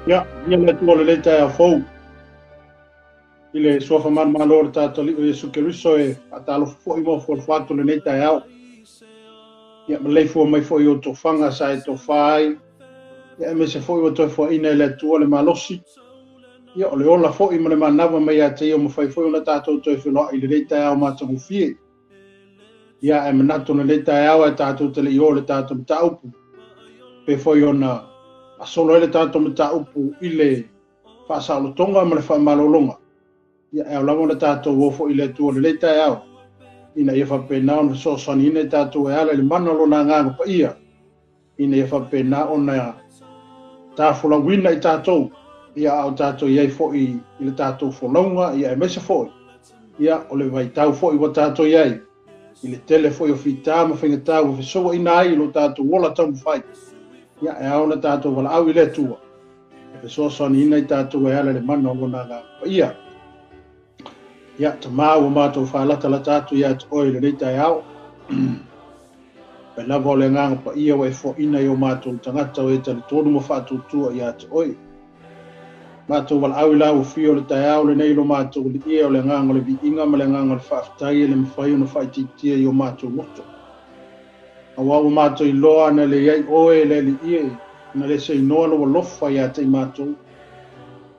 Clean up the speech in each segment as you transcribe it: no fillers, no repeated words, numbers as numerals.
Ia, ia le Atua o lenei taeao fou. I le suafa manumalo o le tatou Alii o Iesu Keriso e faatalofa foi ma ofuofu atu lenei taeao. Ia, maleifua mai foi i o tofaga sa e tofa ai. Ia, aemaise foi ua toe foaiina e le Atua le malosi. Ia, o le ola foi ma le manava mai ia te ia ua mafai foi ona tatou toe feloai i lenei taeao matagofie. Ia, ae manatu lenei taeao ae tatou te le i o i le tatou mataupu, pe foi ona faasolo ai le tatou mataupu i le faasaolotoga ma le faamalologa. Ia, e ao lava ona tatou o foi i le Atua i lenei taeao, ina ia faapena ona fesoasoaniina i tatou e ala i le mana o Lona Agaga Paia, ina ia faapena ona tafolauina i tatou, ia a o tatou i ai foi i le tatou folauga, ia aemaise foi, ia o le vaitau foi ua tatou i ai, i le tele foi o fita ma faigata ua fesouaina ai lo tatou ola taumafai, ia e ao ona tatou valaau i le Atua e fesoasoaniina i tatou e ala i le mana o Lona Agaga Paia. Ia, Tamā, ua matou faalatalata atu ia te Oe i lenei taeao. Pai lava o le Agaga Paia ua e foaina i o matou tagata o e talitonu ma faatuatua ia te Oe. Matou valaau i lau afio o le taeao lenei i lo matou Alii e, o le agaga o le viiga ma le agaga o le faafetai e le mafai ona faaitiitia i o matou loto. Aua ua matou iloa ana le i ai Oe le Alii e, ana le seinoa lou alofa ia te i matou.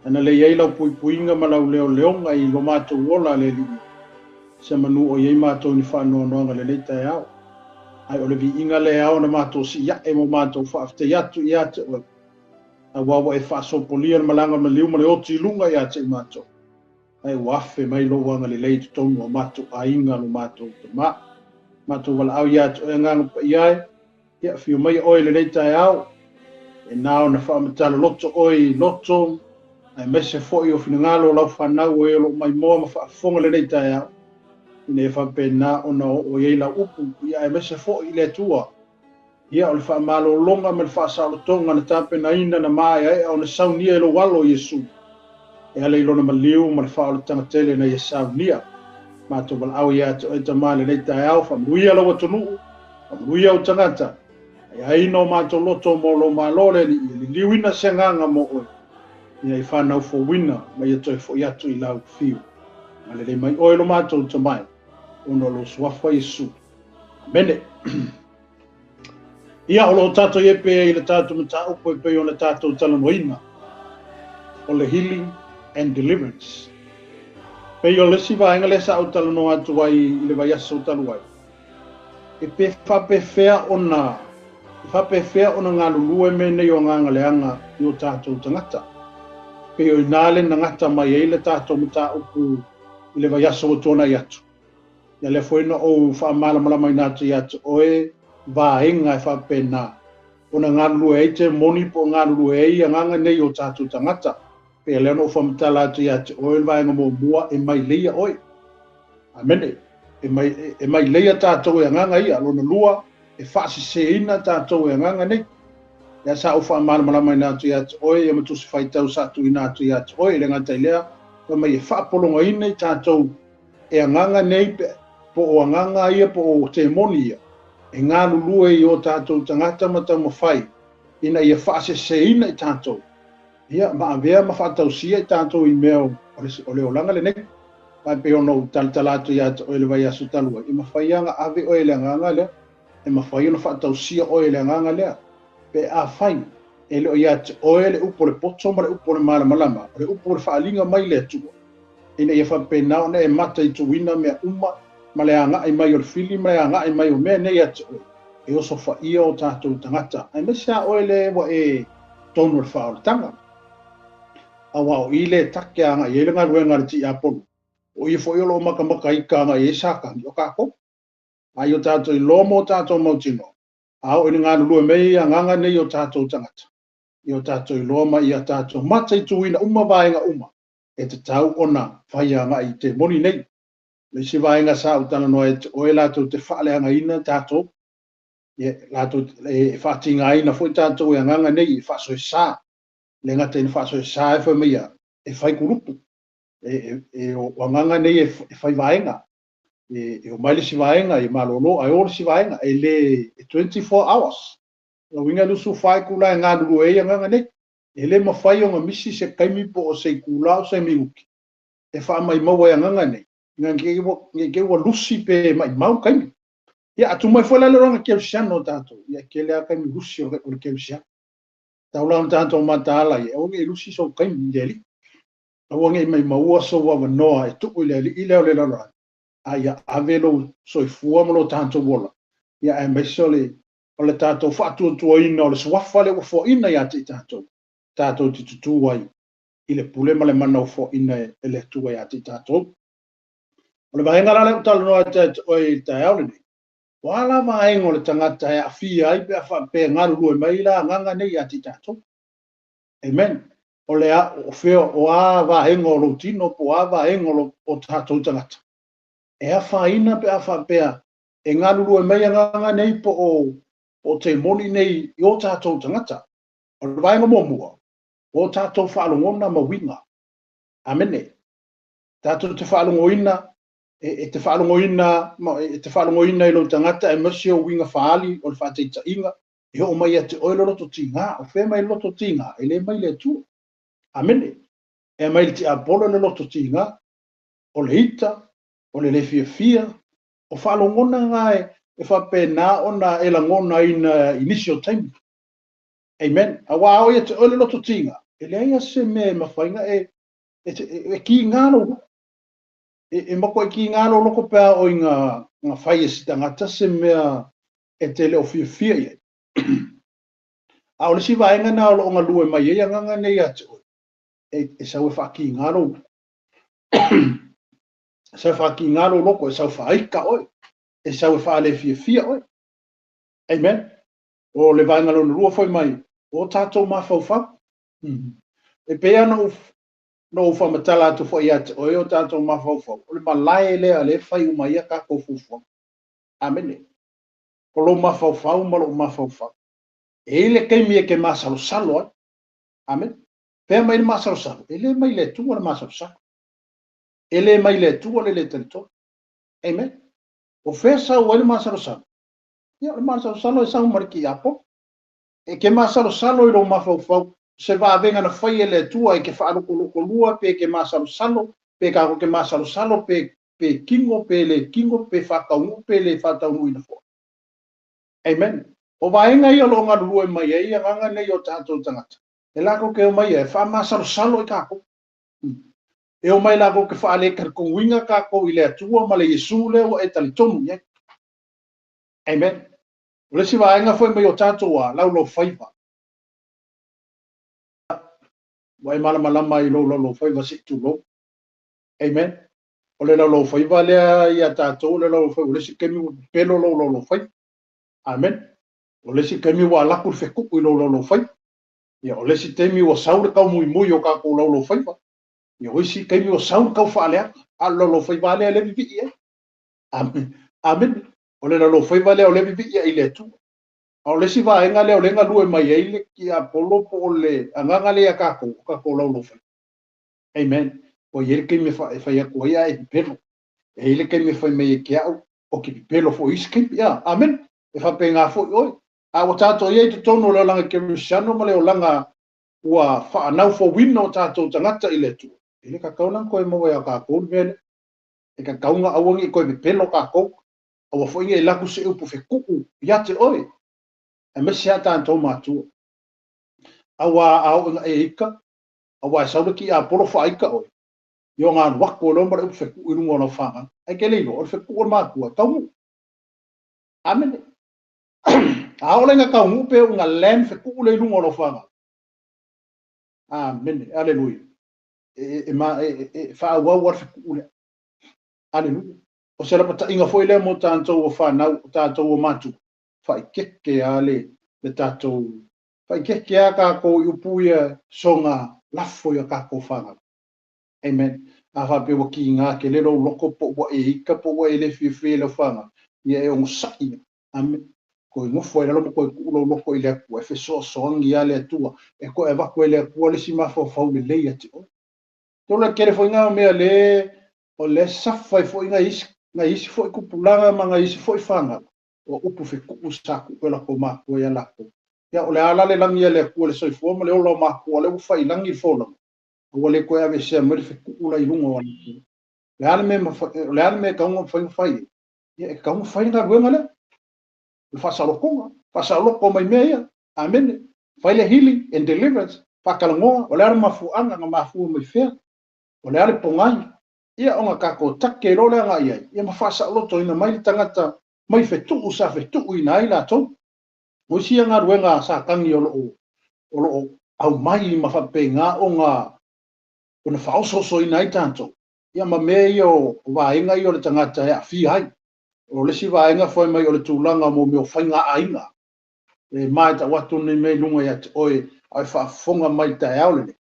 Ana le i ai lau puipuiga ma lau leoleoga i lo matou ola le Alii e, se manu o i ai matou i ni faanoanoaga i lenei taeao. Ae o le viiga lea e ao ona matou sii ae ma matou faafetai atu ia te Oe, aua ua e faasopolia le malaga maliu ma le oti i luga ia te i matou, ae ua afe mai lou agalelei i totonu o matou aiga lo matou Tama. Matou valaau ia te Oe Agaga Paia e, Ia, afio mai oe i lenei taeao, e na ona faamatala loto oe i loto, aemaise foi o finagalo o lau fanau o e o lo o maimoa ma faafofoga i lenei taeao, ina ia faapena ona oo i ai lau upu, ia aemaise foi i le Atua. Ia, o le faamalologa ma le faasaolotoga na tapenaina na maeaea ona saunia e lou Alo Iesu, e ala i lona maliu ma le faaolataga tele na ia saunia. Matou valaau ia te oe Tama i lenei taeao, faamanuia lou atunuu, Faamanuia ou tagata, ai aina o matou loto mo lou Malo le Alii, e liliuina se agaga mo oe, ina ia fanau fouina ma ia toe foi atu i lau fiu. Agalelei mai oe lo matou Tamai, ona o lou Suafa Iesu. Amene. Ia, o lo o tatou i ai pea i le tatou mataupu e pei ona tatou talanoaina, o le healing and deliverance. Pei o le isi vaega lea sa ou talanoa atu ai i le vaiaso talu ai, E pe faapefea ona e faapefea ona galulue mea nei o agaga leaga i o tatou tagata? Pei o i ina le na gata mai ai le tatou mataupu i le vaiaso ua tuanai atu. Ia lea foi na ou faamalamalamaina atu ia te oe vaega e faapena ona galulue ai temoni po o galulue ai agaga nei o tatou tagata. Pei o lea na ou faamatala atu ia te oe le vaega muamua e maileia oe. Amene. E mai, e maileia tatou e agaga ia. Lona lua, e faaseseina tatou e agaga nei. Lea sa ou faamalamalamaina atu ia te oe ia ma tusi faitau sa tuuina atu ia te oe. E le gata i lea, fai mai e faapologaina i tatou e agaga nei pe, po o agaga ia po o temoni ia, e galulue i o tatou tagata ma taumafai ina ia faaseseina i tatou. Ia, ma avea ma faatausia i tatou i mea o le olaga lenei. Aua e pei ona ou talatala atu ia te oe i le vaiaso talu ai, e mafai lava ona ave oe e le agaga lea, e mafai ona faatausia oe e le agaga lea, pe afai e le o ia te oe le upu o le poto ma le upu o le malamalama, o le upu o le faaaliga mai le Atua, ina ia faapena ona e mataituina mea uma ma le agai mai o le fili ma le agai mai o mea nei ia te oe, e osofaia o tatou tagata, aemaise lava oe le ua e tonu o le faaolataga. Aua o i le take agai ai le galuega a le tiapolo, o ia foi o lo o makamaka ika agai ai Satani, o tatou. A ia o tatou iloa ma o tatou mautinoa, a oo ina galulue mai agaga nei o tatou tagata, ia o tatou iloa ma ia tatou mataituina uma vaega uma e tatau ona fai agai i temoni nei. O le isi vaega sa ou talanoa ai te oe latou te faaleagaina tatou, ia, latou e faatigaina foi tatou e agaga nei e faasoesa. Le gata ina faasoesa e fai mai ia, e fai kulupu. E o agaga nei e fai vaega. E omai le isi vaega, e malolo, ae o le isi vaega. E le, e 24 hours. O lona uiga e 24 itula e galulue ai agaga nei. E le mafai ona misi se taimi po o se itulā o se minuti e faamaumau ai agaga nei, ina ne i te i ua lusi pe maumau taimi. Ia, a tuu mai foi la le olaga kerisiano o tatou, ia e tele lava taimi lusi o le kerisiano. Tau la ona tatou mataala ai, aua ne i lusi sou taimi i le Alii. Aua ne i maimaua sou avanoa e tuu i le Alii lea o le lalolagi, a ia ave lou soifua ma lo tatou ola, ia aemaise o le tatou faatuatuaina o le suafa lea ua foaina ia te i tatou, tatou te tutū ai i le pule ma le mana ua foaina e le Atua ia te i tatou. O le vaega la lea ua talanoa atu ai i le taeao lenei, o a la vaega o le tagata e aafia ai pe a faapea e galulue mai la agaga nei ia te i tatou. Amen. O le a, o fea, o a vaega o lou tino, po o a vaega o tatou tagata e afaina pe a faapea e galulue mai agaga nei po o temoni nei i o tatou tagata. O le vaega muamua, o tatou faalogona ma uiga. Amene. Tatou te faalogoina, e te faalogoina, e te faalogoina i lou tagata aemaise o uiga faali o le faataitaiga, e oo mai ia te oe le loto tiga, o fea mai le loto tiga, e le mai le Atua. Amene. E mai le tiapolo le loto tiga, o le ita, o le le fiafia, o faalogona ngā e faapena ona e lagonaina i nisi o taimi. Amen. Aua o ia te oe le loto tiga, e leai se mea e mafai ona e kiga lou loko. E matua e kiga lou loko pe a oo i ngā fai e se tagata se mea e te le o fiafia i ai. A o le isi vaega na o loo galue mai ai agaga nei ia te oe, e sau e faakiga lou loko. E sau e faakiga lou loko, e sau faaika oe, e sau e faalefiafia oe. Amen. O le vaega lona lua foi mai, o tatou mafaufau. E pei ona ou faamatala atu foi ia te oe o tatou mafaufau, o le malae lea le fai uma ai a tatou fuafuaga. Amene. O lou mafaufau ma lou mafaufau. E i ai le taimi e te masalosalo ai. Amene. Fea mai le masalosalo? E le mai le Atua le masalosalo. E le mai le Atua le le talitonu. Amen. O fea sau ai le masalosalo? Ia, o le masalosalo e sau ma le tiapo. E ke masalosalo i lou mafaufau, se vavega na fai e le Atua e ke faalokolokolua pe ke masalosalo, pe kako ke masalosalo, pe kingo, pe le kingo, pe whakaungu, pe le whataungu ina foi. Amen. O vaega ia o loo galulue mai ai agaga nei o tatou tagata. E lakou ke omai e faamasalosalo i kākou. E omai lakou ke faalekalikonguiga kākou i le Atua ma le Iesu lea ua e talitonu i ai. Amen. O le isi vaega foi mai o tatou a laulau faiva. Ua e malamalama i lou laulau faiva se i tulou. Amen. O le laulau faiva lea ia tatou, o le laulau faiva, o le isi taimi ua pepelo lou laulau faiva. Amen. O le isi taimi ua alaku le feku'u i lou laulau faiva. Ia, o le isi taimi ua sau le taumuimui o kākou laulau faiva. Ia, o isi taimi ua sau le taufaaleaga. A o le laulau faiva lea le vivii ai. Amen. Amen. O le laulau faiva lea o le vivii ai i le Atua. A o le isi vaega lea o le galue mai ai le tiapolo po o le agaga lea ia kākou, o kākou laulau faiva. Amen. Ua i ai le taimi e fai atu ai a e pepelo. E i ai le taimi e fai mai e ke au, o ke pepelo foi isi taimi. Ia, amen. E faapena foi oe. A ua tatou i ai i totonu o le olaga kerisiano ma le olaga ua faanaufouina o tatou tagata i le Atua. E le tatau la ona toe maua ia kākou le mea lea. E tatau ona aua ne i toe pepelo kākou. Aua foi ne i laku se upu feku'u ia te oe. Aemaise a tatou matua. Aua a oo ina e ika, aua e sau le tiapolo faaika oe, ia o alu atu o loa ma le upu feku'u i luga o lau fāgau. Ae ke le iloa, o le feku'u o le matua, taunuu. Amene. A oo la ina taunuu pe oo ina land feku'u lea i luga o lau fāgau. Amene. Aleluia. E faaauau a le feku'u lea. Aleluia. O se lapataiga foi lea mo tatou o whanau, o tatou o matua. Whaikeke a le tatou, whaikeke a kākou i upu ia songa lafo ia kākou whanau. Amen. A whape ua ki ngā ke lelo loko po ua e ika po ua e le fiafia i lau whanau. Ia e ongo sa'i. Amen. Koe ngofo e lalo mo koe ku'u loko i le Atua. E fesoasoani ia le Atua. E koe avaku e le Atua le si mafaufau lelei ia te oe. Tō kere foi ngā mea le o le safa i foi ngā isi foi kupulaga ma ngā isi foi whanau. O upu feku'u sa ku'u e lako mākua ia lako. Ia, o le a la le lagi a le Atua le soifua ma le ola o matua, lea ua fai i lagi le folauga, ua le toe aveesea mai le fetuu la i luga o ana. O le a le mea, o le a le mea e tatau ona mafai ona fai ai? Ia, e tatau ona fai le galuega lea. O le faasaolotoga, faasaoloto mai mea ia. Amene. Fai le healing and deliverance, faatalanoa, o le a le mafuaaga na mafua mai fea, o le a le pogai, ia ona tatou take loa lea agai i ai, ia ma faasaolotoina mai le tagata mai fetuu sa fetuuina ai latou. O isi ia galuega a Satani o lo o aumai ma faapena ona faaosoosoina ai tatou, ia ma mea ia o vaega ia o le tagata e aafia ai. O le isi vaega fai mai o le tulaga mo mea o faiga aiga. E ma e tau atu nei mea i luga ia te oe, a e faafofoga mai i le taeao lenei.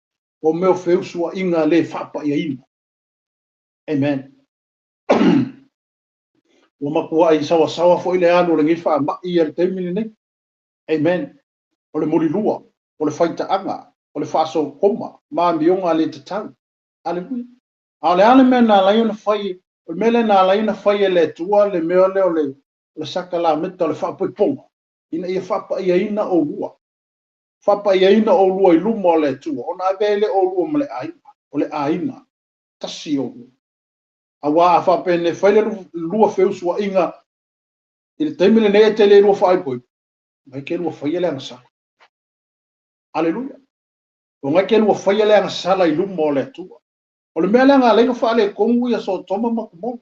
O mea o feusuaiga le faapaiaina. Amen. Ua matuai sawasawa foi le alu o lenei faamai i le taimi lenei. Amen. O le mulilua, o le faitaaga, o le faasokoma, ma amioga le tatau. Aleluia. A o le a le mea na ala ai ona fai, o le mea lea na ala ai ona fai e le Atua le mea lea o le sakalameta o le faapoipoga, ina ia faapaiaina oulua. Faapaiaina oulua i luma o le Atua, ona ave ai lea oulua ma le aiga, o le aiga, tasi oulua. Aua a faapea e fai le lua feusuaiga i le taimi lenei e te le lua faaipoipo, mai ke lua faia le agasala. Aleluia. O ngai ke lua faia le agasala i luma o le Atua. O le mea lea na ala ai ona faaletonu ia Sotoma ma Gomora.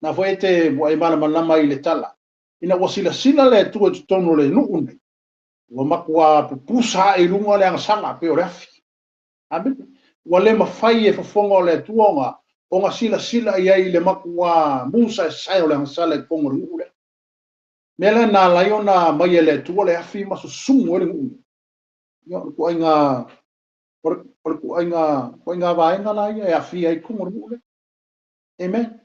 Na foi e te ua e malamalama i le tala. Ina ua silasila le Atua i totonu o le nuu nei, ua matua pupusa ae i luga le agasala pei o le afi. Amene. Ua le mafai e fofoga o le Atua ona silasila i ai i le matua musaesae o le agasala i totonu o le nuu lea. Mea lea na ala ai ona aumai e le Atua le afi ma susugu ai le nuu nei. Ia, o le ituaiga vaega la ia e afia ai totonu o le nuu lea. Amen.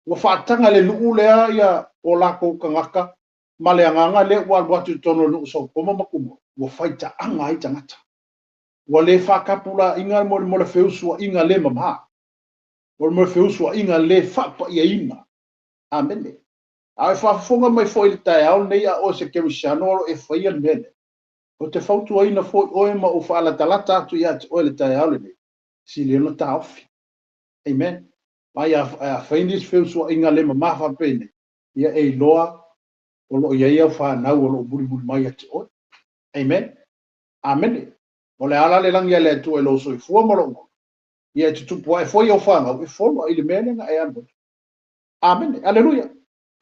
Ua faataga le nuu lea ia o latou tagata ma le agaga lea ua alu atu i totonu o le nuu Sotoma ma Gomora, ua faitaaga ai tagata. Ua le faatapulaaina mo le feusuaiga le mamā. O le feusuaiga le faapaiaina. Amene. A e faafofoga mai foi i le taeao lenei a oe se kerisiano o lo e faia le mea lea. O te fautuaina foi oe ma ou faalatalata atu ia te oe le taeao lenei. Sili ona taofi. Amen. Mai a fai nisi feusuaiga le mamā faapenei, ia e iloa o lo o i ai au fanau o lo o mulimuli mai ia te oe. Amen. Amene. O le ala le lagi a le Atua i lou soifua ma lou ola. Ia e tutupu ae foi au fanau e folo i le mea lea na e alu ai. Amene. Aleluia.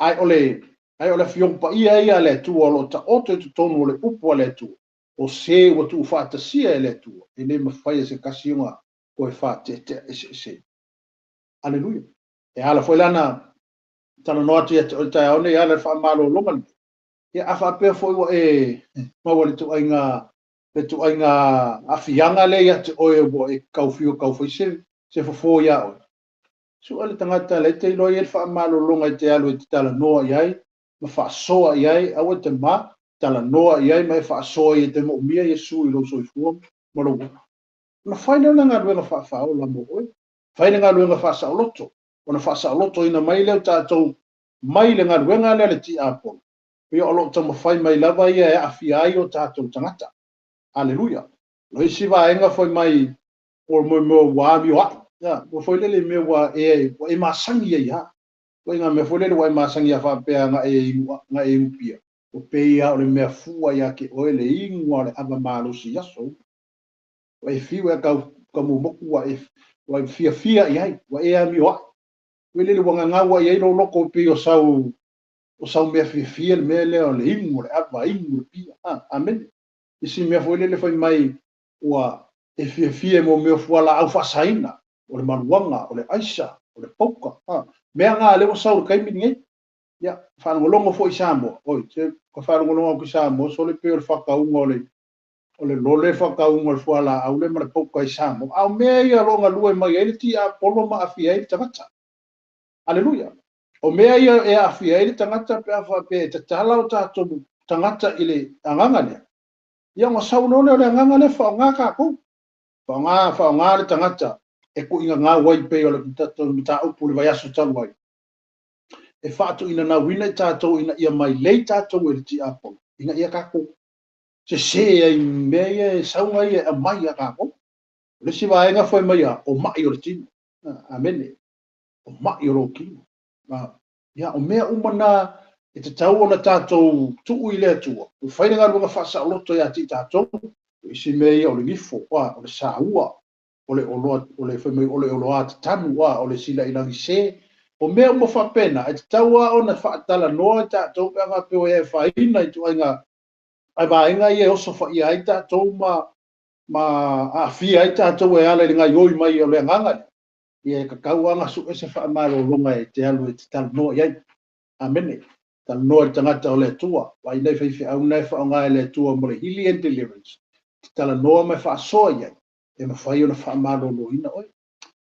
Ai o le Afioga Paia ia a le Atua o lo o taoto i totonu o le upu a le Atua. O se ua tuufaatasia e le Atua, e le mafai e se tasi ona toe faatetea eseese. Aleluia. E ala foi lana talanoa atu ia te oe le taeao nei ala le faamalologa lenei. Ia a faapea foi ua e maua le ituaiga aafiaga lea ia te oe ua e tau fiu tau fai se fofo ia oe. Sua le tagata le te iloa i le faamalologa i te alu e te talanoa i ai, ma faasoa i ai, aua te ma talanoa i ai ma e faasoa i e te moomia Iesu i lou soifua ma lou ola. Ona fai lea o le galuega faafaaola mo oe. Fai le galuega faasaoloto. Ona faasaolotoina mai lea o tatou mai le galuega lea le tiapolo. Ia o lo o taumafai mai lava ia e aafia ai o tatou tagata. Aleluia. O isi vaega foi mai o mo mo ua amio ai. Ia, ua foi lele mea ua e masani ai ha. Ua ngā mea foi lele ua e masani a faapea na e inu pia. O pei a o le mea fua ia ke oe le inu o le ava malosi aso. Ua e fiu e kau ka moku ua e fia fia i ai, ua e amio ai. Ua lele ua ngangau ai ai lo loko pei o sau mea fiafia le mea lea o le inu o le ava, inu le pia. Ah, amen. Isi mea foi lele fai mai ua e fiafia mo mea fualaau faasaina, o le maluaga, o le aisa, o le pauka. Ah, mea ngā le ua sau le taimi lenei. Ia, faalogologo foi i Samoa. Oi, se ka faalogologo atu i Samoa, so le pei o le faatauga o le lole faatauga o le fualaau le ma le pauka i Samoa. A o mea ia o lo o galue mai ai le tiapolo ma aafia ai le tagata. Aleluia. O mea ia e aafia ai le tagata pe a faapea e tatala o tatou tagata i le agaga lea. Ia ona sau loa lea o le agaga lea faaaoga tatou. Faaaoga le tagata e tuuina ai pei o le tatou mataupu le vaiaso talu ai. E faatuinanauina i tatou ina ia mailei tatou e le tiapolo, ina ia tatou sesē ai i mea ia e sauga ia e aumai ia tatou. O le isi vaega fai mai a, o ma'i o le tino. Amene. O ma'i o lou tino. Ia, o mea uma na e tatau ona tatou tuu i le Atua, e fai le galuega faasaoloto ia te i tatou. O isi mea ia o le gifo, o le saua, o le oloa, o le fai mai o le oloa tatanu, o le silailagi se. O mea uma faapena, e tatau lava ona faatalanoa i tatou pe a faapea ua e afaina i ituaiga vaega ia e osofaia ai tatou ma aafia ai tatou e ala i le gaoioi mai o le agaga lea. Ia e tatau lava ona sue se faamalologa e te alu e te talanoa i ai. Amene. Talanoa i le tagata o le Atua. Vaai nai faifeau na e faaaoga e le Atua mo le healing and deliverance. Te talanoa ma e faasoa i ai, e mafai ona faamaloloina oe.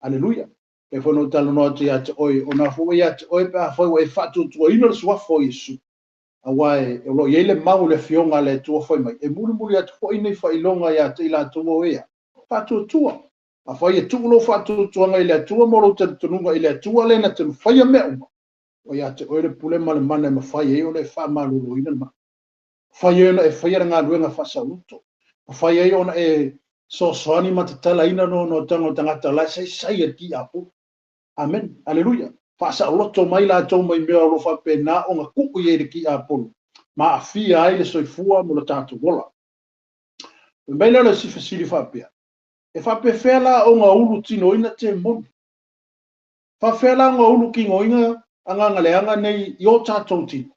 Aleluia. E foi no talanoa atu ia te oe, ona foi ia te oe pe afai ua e faatuatuaina le suafa o Iesu. Aua e o lo o i ai le mau o le afioga a le Atua fai mai, e mulimuli atu foi nei faailoga ia te i latou o ea faatuatua. Afai e tuu lou faatuatuaga i le Atua ma lou talitonuga i le Atua lea na te mafaia mea uma, o ia te oe le pule ma le mana e mafai ai ona e faamaloloina le mai. Mafai ai ona e faia le galuega faasaoloto. Mafai ai ona e soasoani ma tatalaina noanoataga o tagata la e saisai e le tiapo. Amen. Aleluia. Faasaoloto mai latou mai mea o lo o faapena ona tuu i ai le tiapolo ma aafia ai le soifua mo le tatou ola. Fai mai lea o le isi fesili faapea, e faapefea la ona ulu tinoina temoni? Faapefea la ona ulu tinoina agaga leaga nei i o tatou tino?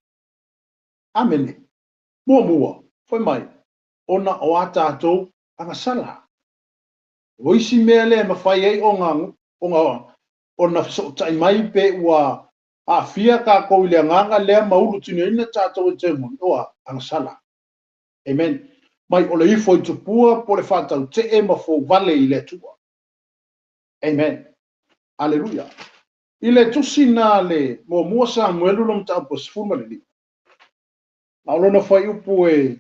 Amene. Muamua, fai mai, ona o a tatou agasala. O isi mea lea e mafai ai ona fesootai mai pe ua aafia tatou i le agaga lea ma ulu tinoina tatou e temoni, o a agasala. Amen. Mai o le ifo i tupua po o le faatautee ma fouvale i le Atua. Amen. Aleluia. I le tusi na le muamua Samuelu le mataupu 15. A o lona fuaiupu e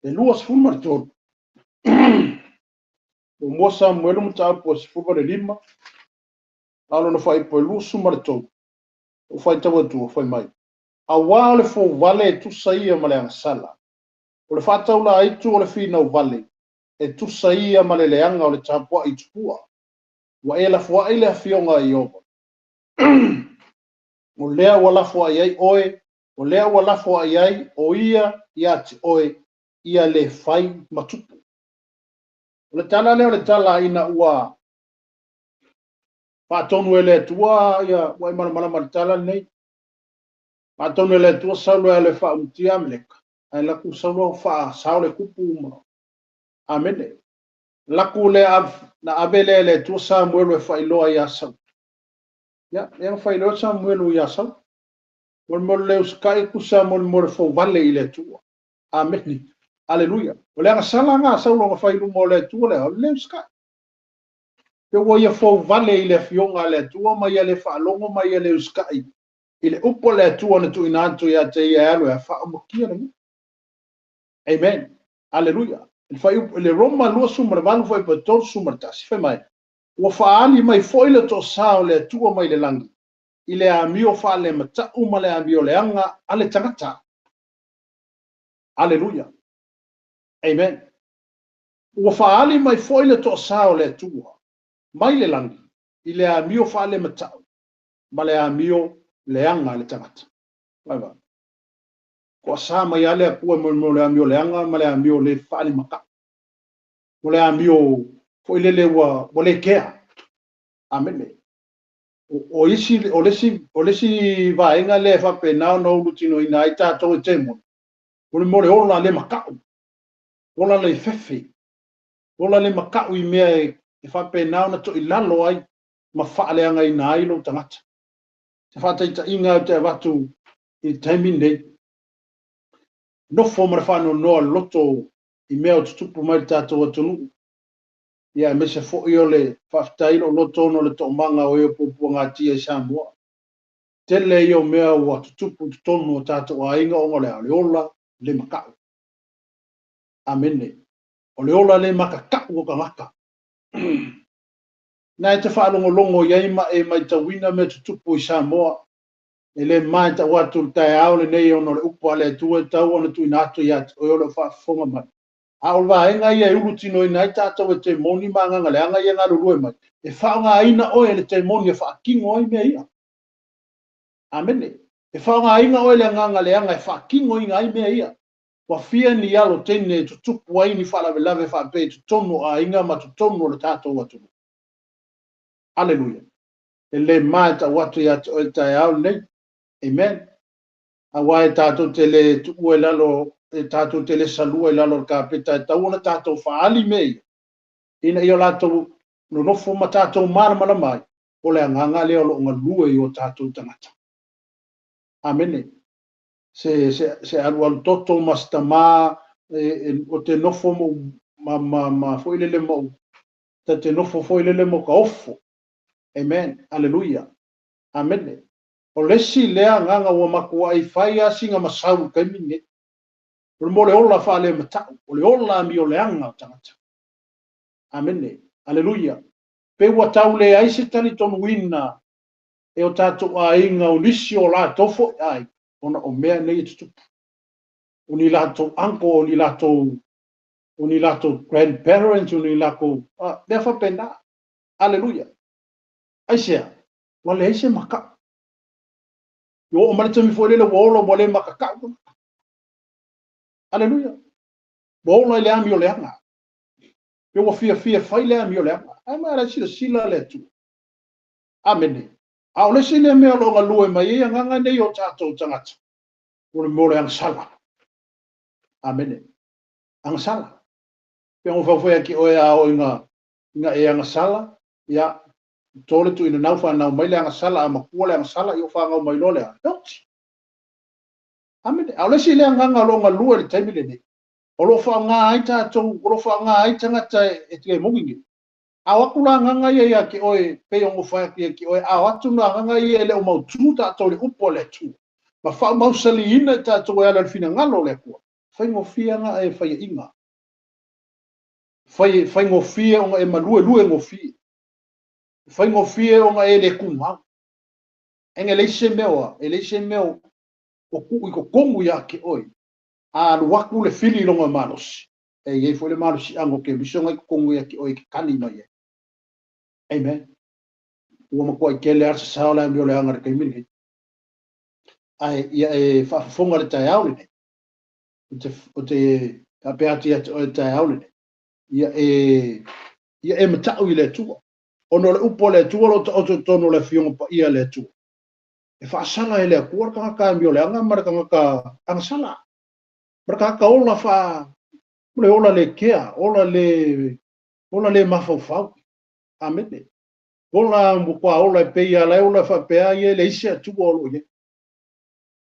23. Muamua Samuelu mataupu 15. A o lona fuaiupu e 23. O faitau atua fai mai, Auā o le fouvale e tusa ia ma le agasala. O le faataulaitu o le finau vale, e tusa ia ma le leaga o le tapuai i tupua. Ua e lafoai le afioga a Ieova. O lea ua lafoai ai oe, o lea ua lafoai ai o ia ia te oe, ia le fai ma tupu. O le tala lea o le tala ina ua faatonu e le Atua ia ua e malamalama i le tala lenei. Faatonu e le Atua Saulo e alu e faaumutia Ameleka. Ae laku Saulo faasao le tupu ma Amene. Laku lea na ave lea e le Atua Samuelu e faailoa ia Saulo. Ia, lea na faailoa Samuelu ia Saulo. Mo le usikai tusa mo le fouvale i le Atua. Amene. Aleluia. O le agasala nga Saulo na fai luma o le Atua lea, o le usikai. Pe ua ia fouvale i le afioga a le Atua ma ia le faalogo ma ia le usikai i le upu a le Atua na tuuina atu ia te ia e alu e faaumakia le nuu. Amen. Aleluia. Le fuaiupu le Roma 28 fuaiupu 31 fai mai, ua faaali mai foi le toasā o le Atua mai le lagi i le amio faalematau ma le amio leaga a le tagata. Aleluia. Amen. Ua faaali mai foi le toasā o le Atua mai le lagi i le amio faalematau ma le amio leaga a le tagata. Vai vai. Toasā mai a le Atua mo le amio leaga ma le amio le faalematau. Mo le amio foi lele ua le kea. Amene. O isi, o le isi vaega lea e faapena ona ulutinoina ai tatou e temoni. O le mo le ola le makau. Ola le fefe. Ola le makau i mea e faapena ona toilalo ai ma faaleagaina ai lou tagata. Te faataitaiga o te avatu i le taimi nei. Nofo ma le faanoanoa loto i mea o tutupu mai le tatou atunuu. Ia aemaise foi o le faafetai lou loto ona o le toomaga o e o puapuagatia i Samoa. Tele ia o mea ua tutupu i totonu o tatou aiga ona o le a? O le ola le makau. Amene. O le ola le makakau o tagata. Na e te faalogologo i ai ma e maitauina mea tutupu i Samoa. E le ma e ta'u atu i le taeao lenei ona o le upu a le Atua e tau ona tuuina atu ia te oe o lo o faafofoga mai. A o le vaega ia e ulutinoina ai tatou e temoni ma agaga leaga ia e galulue mai, e faaaogaina oe e le temoni e faatino ai mea ia. Amene. E faaaogaina oe e le agaga leaga e faatinoina ai mea ia. Ua fia ni alo teine e tutupu ai ni faalavelave faapea i totonu o aiga ma totonu o le tatou atunuu. Aleluia. E le ma e ta'u atu ia te oe i le taeao lenei. Amen. Aua e tatou te le tuua i lalo, e tatou te le salua i lalo o le kapeta, e tatau ona tatou faaali mea ia, ina ia o latou nonofo ma tatou malamalama ai, o le agaga lea o lo o galue i o tatou tagata. Amene. Se, se, se alualu toto ma se tamā o te nofo ma, ma, ma foi lele ma ta te nofo foi lele mo ka ofo. Amen. Aleluia. Amene. O le isi lea agaga ua matuai fai lava sina masau i le taimi lenei. O le mo le ola faalemata'u, o le ola amioleaga o tagata. Amene. Aleluia. Pe ua tau leai se talitonuina e o tatou aiga o nisi o latou foi aiga, ona o mea nei e tutupu. O ni latou uncle, o ni latou grandparents, o ni latou mea faapena. Aleluia. Aisea? Ua leai se maka'u. Ua oo mai le taimi foi lele ua ola ua le makaka'u. Aleluia. Ua ola i le amioleaga. Pe ua fiafia fai le amioleaga. Ae ma la silasila le Atua. Amene. A o le isi lea mea o lo o galue mai ai agaga nei o tatou tagata, o le mea o le agasala. Amene. Agasala. Pe o fau foi ki oe a o inga e agasala, ia, to le tuuina nau whanau mai le agasala, a makua le agasala, i o whangau mai loa le a. Oti. Amene. A o le isi lea agaga o lo o galue i le taimi lenei, o lo o faaaoga ai tatou, o lo o faaaoga ai tagata e te mogi nei. A o atu la agaga ia ia te oe, pei o fai atu ia te oe, a o atu na agaga ia e le o mautū tatou i le upu a le Atua. Ma faamausaliina i tatou e ala i le finagalo o le Atua. Faigofie ga e faiaina. Faigofie ona e maluelue gofie. Faigofie ona e le tumau. E leai se mea oa, e leai se mea o tuu i totonu ia te oe. A alu atu le fili i loga malosi. E iai foi le malosiaga o Keriso na i totonu ia te oe e te kani mai ai. Amen. Ua matuai tele lava le sasao le amioleaga i le taimi lenei. Ae ia e faafofoga le taeao lenei. O te faapea atu ia te oe le taeao lenei. Ia e mata'u i le Atua. Ona o le upu a le Atua o lo o taoto i totonu o le Afioga Paia a le Atua. E faasala e le Atua le tagata amioleaga ma le tagata agasala. Ma le tagata ola fa, o le ola le kea, ola le mafaufau. Amene. Ola matua ola e pei ala e ola faapea ia e leai se Atua o lo o i ai.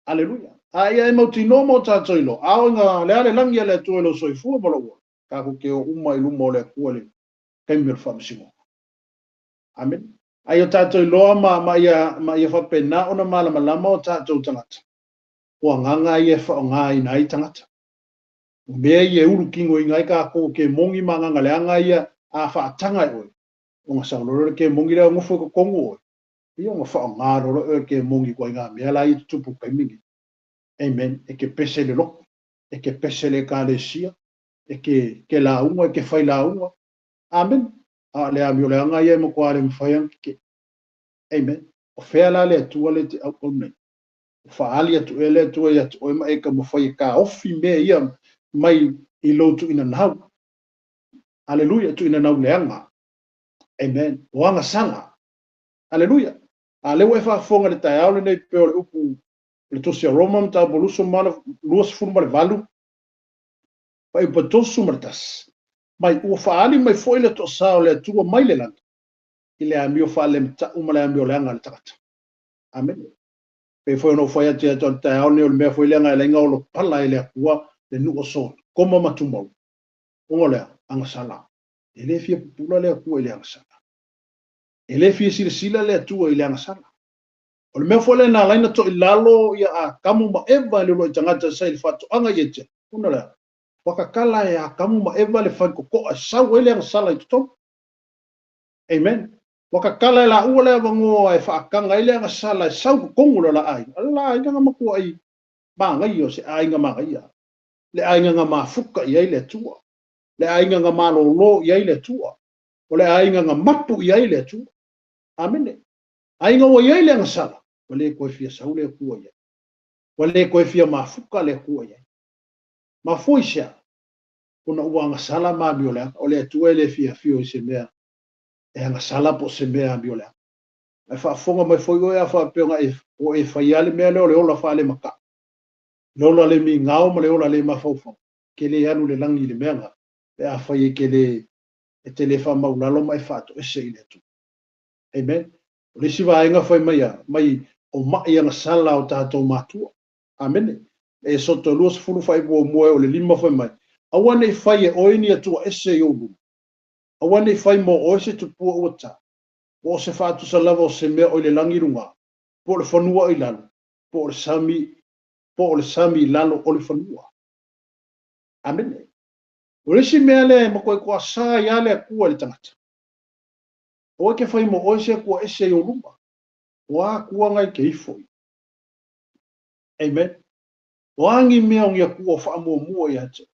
Aleluia. A ia e mautinoa ma o tatou iloa. A o ina le a le lagi a le Atua i lou soifua ma lou ola. Tatou te o uma i luma o le Atua i le taimi o le faamasinoga. Amene. A ia o tatou iloa ma ia faapena ona malamalama o tatou tagata. O agaga ia e faaaogaina ai tagata. O mea ia e ulutinoina ai tatou ke mogi ma agaga leaga ia a faataga e oe. Ona sau loa le kemogi lea o nofo i totonu oe. Ia ona faaaoga loa oe ke mogi koa i ngā mea la i tutupu taimi nei. Amen. E ke pese le lotu. E ke pese le ekalesia. E ke lauga, e ke fai lauga. Amen. A le amioleaga ia e matua le mafai ona ke. Amen. O fea la le Atua le te auau nei. O faali atu e le Atua ia te oe ma e taumafai e taofi mea ia mai i lou tuuina nau. Aleluia, tuuina nau leaga. Amen. O agasala. Aleluia. A lea ua e faafofoga i le taeao lenei pei o le upu o le Tusi a Roma mataupu 28 fuaiupu 31. Mai ua faaali mai foi le toasā o le Atua mai le lagi i le amio faalemata'u ma le amioleaga a le tagata. Amene. Pei foi ona ou fai atu ia te oe i le taeao lenei o le mea foi lea na ala ai ona olopala e le Atua le nuu o Sotoma ma Tumau. Ona o le a? Agasala. E le fia pupula le Atua i le agasala. E le fia silasila le Atua i le agasala. O le mea foi lea na ala ai ona toilalo ia Atamu ma Eva e le uluai tagata sa i le faatoaga i Eteni. Ona o le a? Ua tatala e Atamu ma Eva le faletotoa e sau ai le agasala i totonu. Amen. Ua kakala e laua le avanoa e faataga ai le agasala e sau i totonu o le la aiga. O le la aiga na matuai magaia, o se aiga magaia. Le aiga na mafuta i ai le Atua. Le aiga na malolo i ai le Atua. O le aiga na mapu i ai le Atua. Amene. Aiga ua i ai le agasala, ua le toe fia sau le Atua i ai. Ua le toe fia mafuta le Atua i ai. Mafua i se a? Ona ua agasala ma amioleaga. O le Atua e le fia afio i se mea e agasala po o se mea amioleaga. Ae faafofoga mai foi oe a faapea ona e, o e faia le mea lea o le ola faalemata. Le ola le migao ma le ola le mafaufau. Ke le alu le lagi i le mea na. Pe a fai e ke le, e te le faamaulalo ma e faatoese i le Atua. Amen. O le isi vaega fai mai a, mai o mai agasala o tatou matua. Amene. Esoto 20 fuaiupu 1 o le 5 fai mai. Aua ne i fai e oe ni Atua ese i ou luma. Aua ne i fai mo oe se tupua ua ta. Po o se faatusa lava o se mea o i le lagi i luga, po o le fanua i lalo, po o le sami, po o le sami i lalo o le fanua. Amene. O le isi mea lea e matuai toasā ai lava le Atua i le tagata. Aua e te fai mo oe se Atua ese i ou luma. O a Atua na e te ifo i. Amen. O a ni mea o ni Atua o faamuamua ia te oe.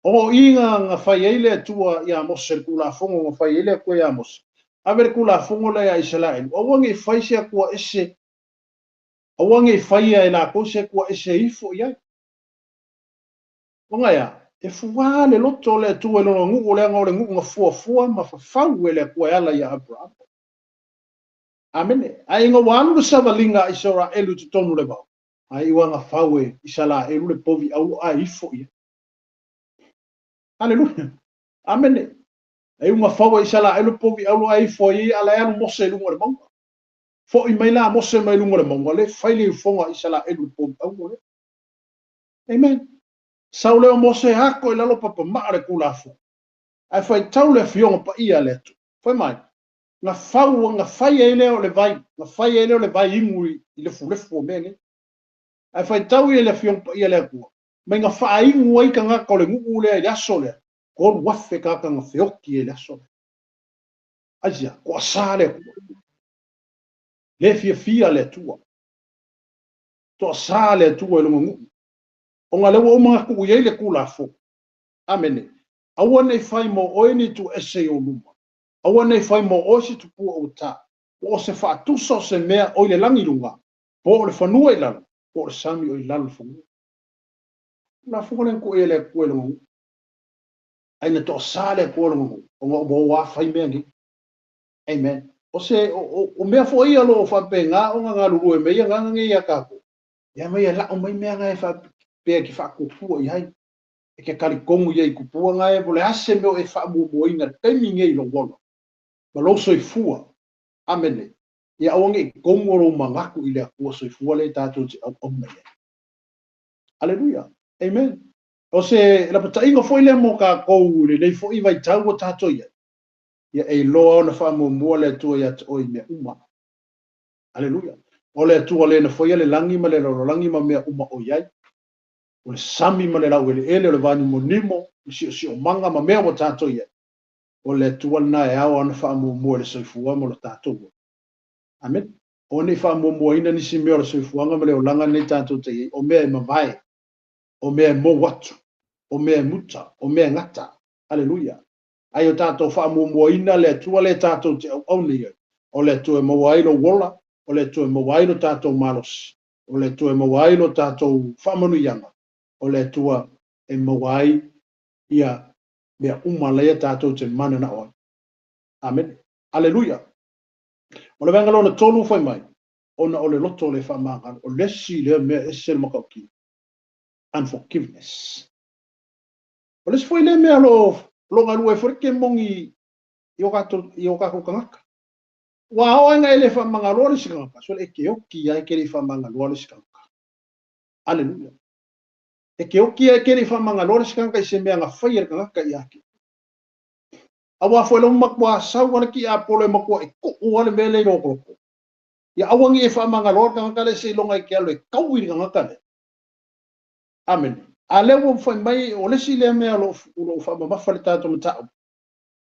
O i na fai ai le Atua iā Mose, le Tulafono na fai ai le Atua iā Mose. Ave le Tulafono lea iā Isaraelu, aua ne i fai se Atua ese, aua ne i faia e latou se Atua ese e ifo i ai. Ona e a? E fuā le loto o le Atua i lona nuu, leaga o le nuu na fuafua ma fafau e le Atua e ala iā Aperamo. Amene. Ae ina ua alu le savaliga a Isaraelu i totonu o le vao, a iu lava na fau e Isaraelu le povi auro ae ifo i ai. Aleluia. Amene. E iu na fau e Isaraelu le povi auro ae ifo ai, a la e alu Mose i luga o le mauga. Foi mai la Mose mai luga o le mauga, le fai le ifoga a Isaraelu le povi auro lea. Amen. Sau lea o Mose ako i lalo papamaa le Tulafono. Ae faitau le afioga paia a le Atua. Fai mai, na fau, na fai ai lea o le vai, na fai ai lea o le vai inu i lefulefu o mea nei. Ae faitau ia i le afioga paia a le Atua, mai na faainu ai tagata o le nuu lea i le aso lea, 3,000 tagata na feoti ai i le aso lea. Aisea? Toasā le Atua. Le fiafia le Atua. Toasā le Atua i lona nuu. Ona lea ua uma ona tuu i ai le Tulafono. Amene. Aua ne i fai mo oe ni Atua ese i ou luma. Aua ne i fai mo oe se tupua ua ta, po o se faatusa o se mea o i le lagi i luga, po o le fanua i lalo, po o le sami o i lalo o le fanua. Tulafono lea na tuu i ai le Atua i lona nuu. Ai na toasā le Atua i lona nuu, ona ua o lava fai mea nei. Amen. O se, o, o mea foi ia o lo o faapena ona galulue mai agaga nei ia tatou. Ia mai e lau mai mea na e faapea e te faatuatua i ai. E te talitonu i ai i tupua na e, po o le a se mea o e faamuamuaina i le taimi nei i lou ola ma lou soifua. Amene. Ia aua ne i tonu o lou manatu i le Atua soifua lea tatou te auauna i ai. Aleluia. Amen. O se lapataiga foi lea mo tatou i lenei foi vaitau ua tatou i ai. Ia e iloa ona faamuamua le Atua ia te oe i mea uma. Aleluia. O le Atua le na faia le lagi ma le lalolagi ma mea uma o i ai. O le sami ma le laueleele, o le vanimonimo, le siosiomaga ma mea ua tatou i ai. O le Atua lena e ao ona faamuamua i le soifua ma lo tatou ola. Amene. Aua ne i faamuamuaina nisi mea o le soifuaga ma le olaga lenei tatou te i ai, o mea e mavae, o mea e mou atu, o mea e muta, o mea e gata. Aleluia. Ae o tatou faamuamuaina le Atua lea tatou te auauna i ai. O le Atua e maua ai lou ola, o le Atua e maua ai lo tatou malosi, o le Atua e maua ai lo tatou faamanuiaga, o le Atua e maua ai ia mea uma laia tatou te mananao ai. Amene. Aleluia. O le vaega lona tolu fai mai, ona o le loto le faamagalo. O le isi lea mea e ese le matautia. Unforgiveness. O le isi foi lea mea o lo o galue ai foi le kemoni i o tatou tagata. Ua oo ai na e le faamagaloa le isi tagata, so e ke oki ai ke le faamagaloa le isi tagata. Aleluia. E ke oki ai ke le faamagaloa le isi tagata i se mea na faia le tagata ia te. Aua foi le matua sau ale ki a polo e matua e kuu ale mea le i lokoloko. Ia aua ni e faamagaloa le tagata le se iloga i ke alo e kau i le tagata le. Amene. A lea ua fai mai, o le isi lea mea o lo o faamamafa le tatou mataupu.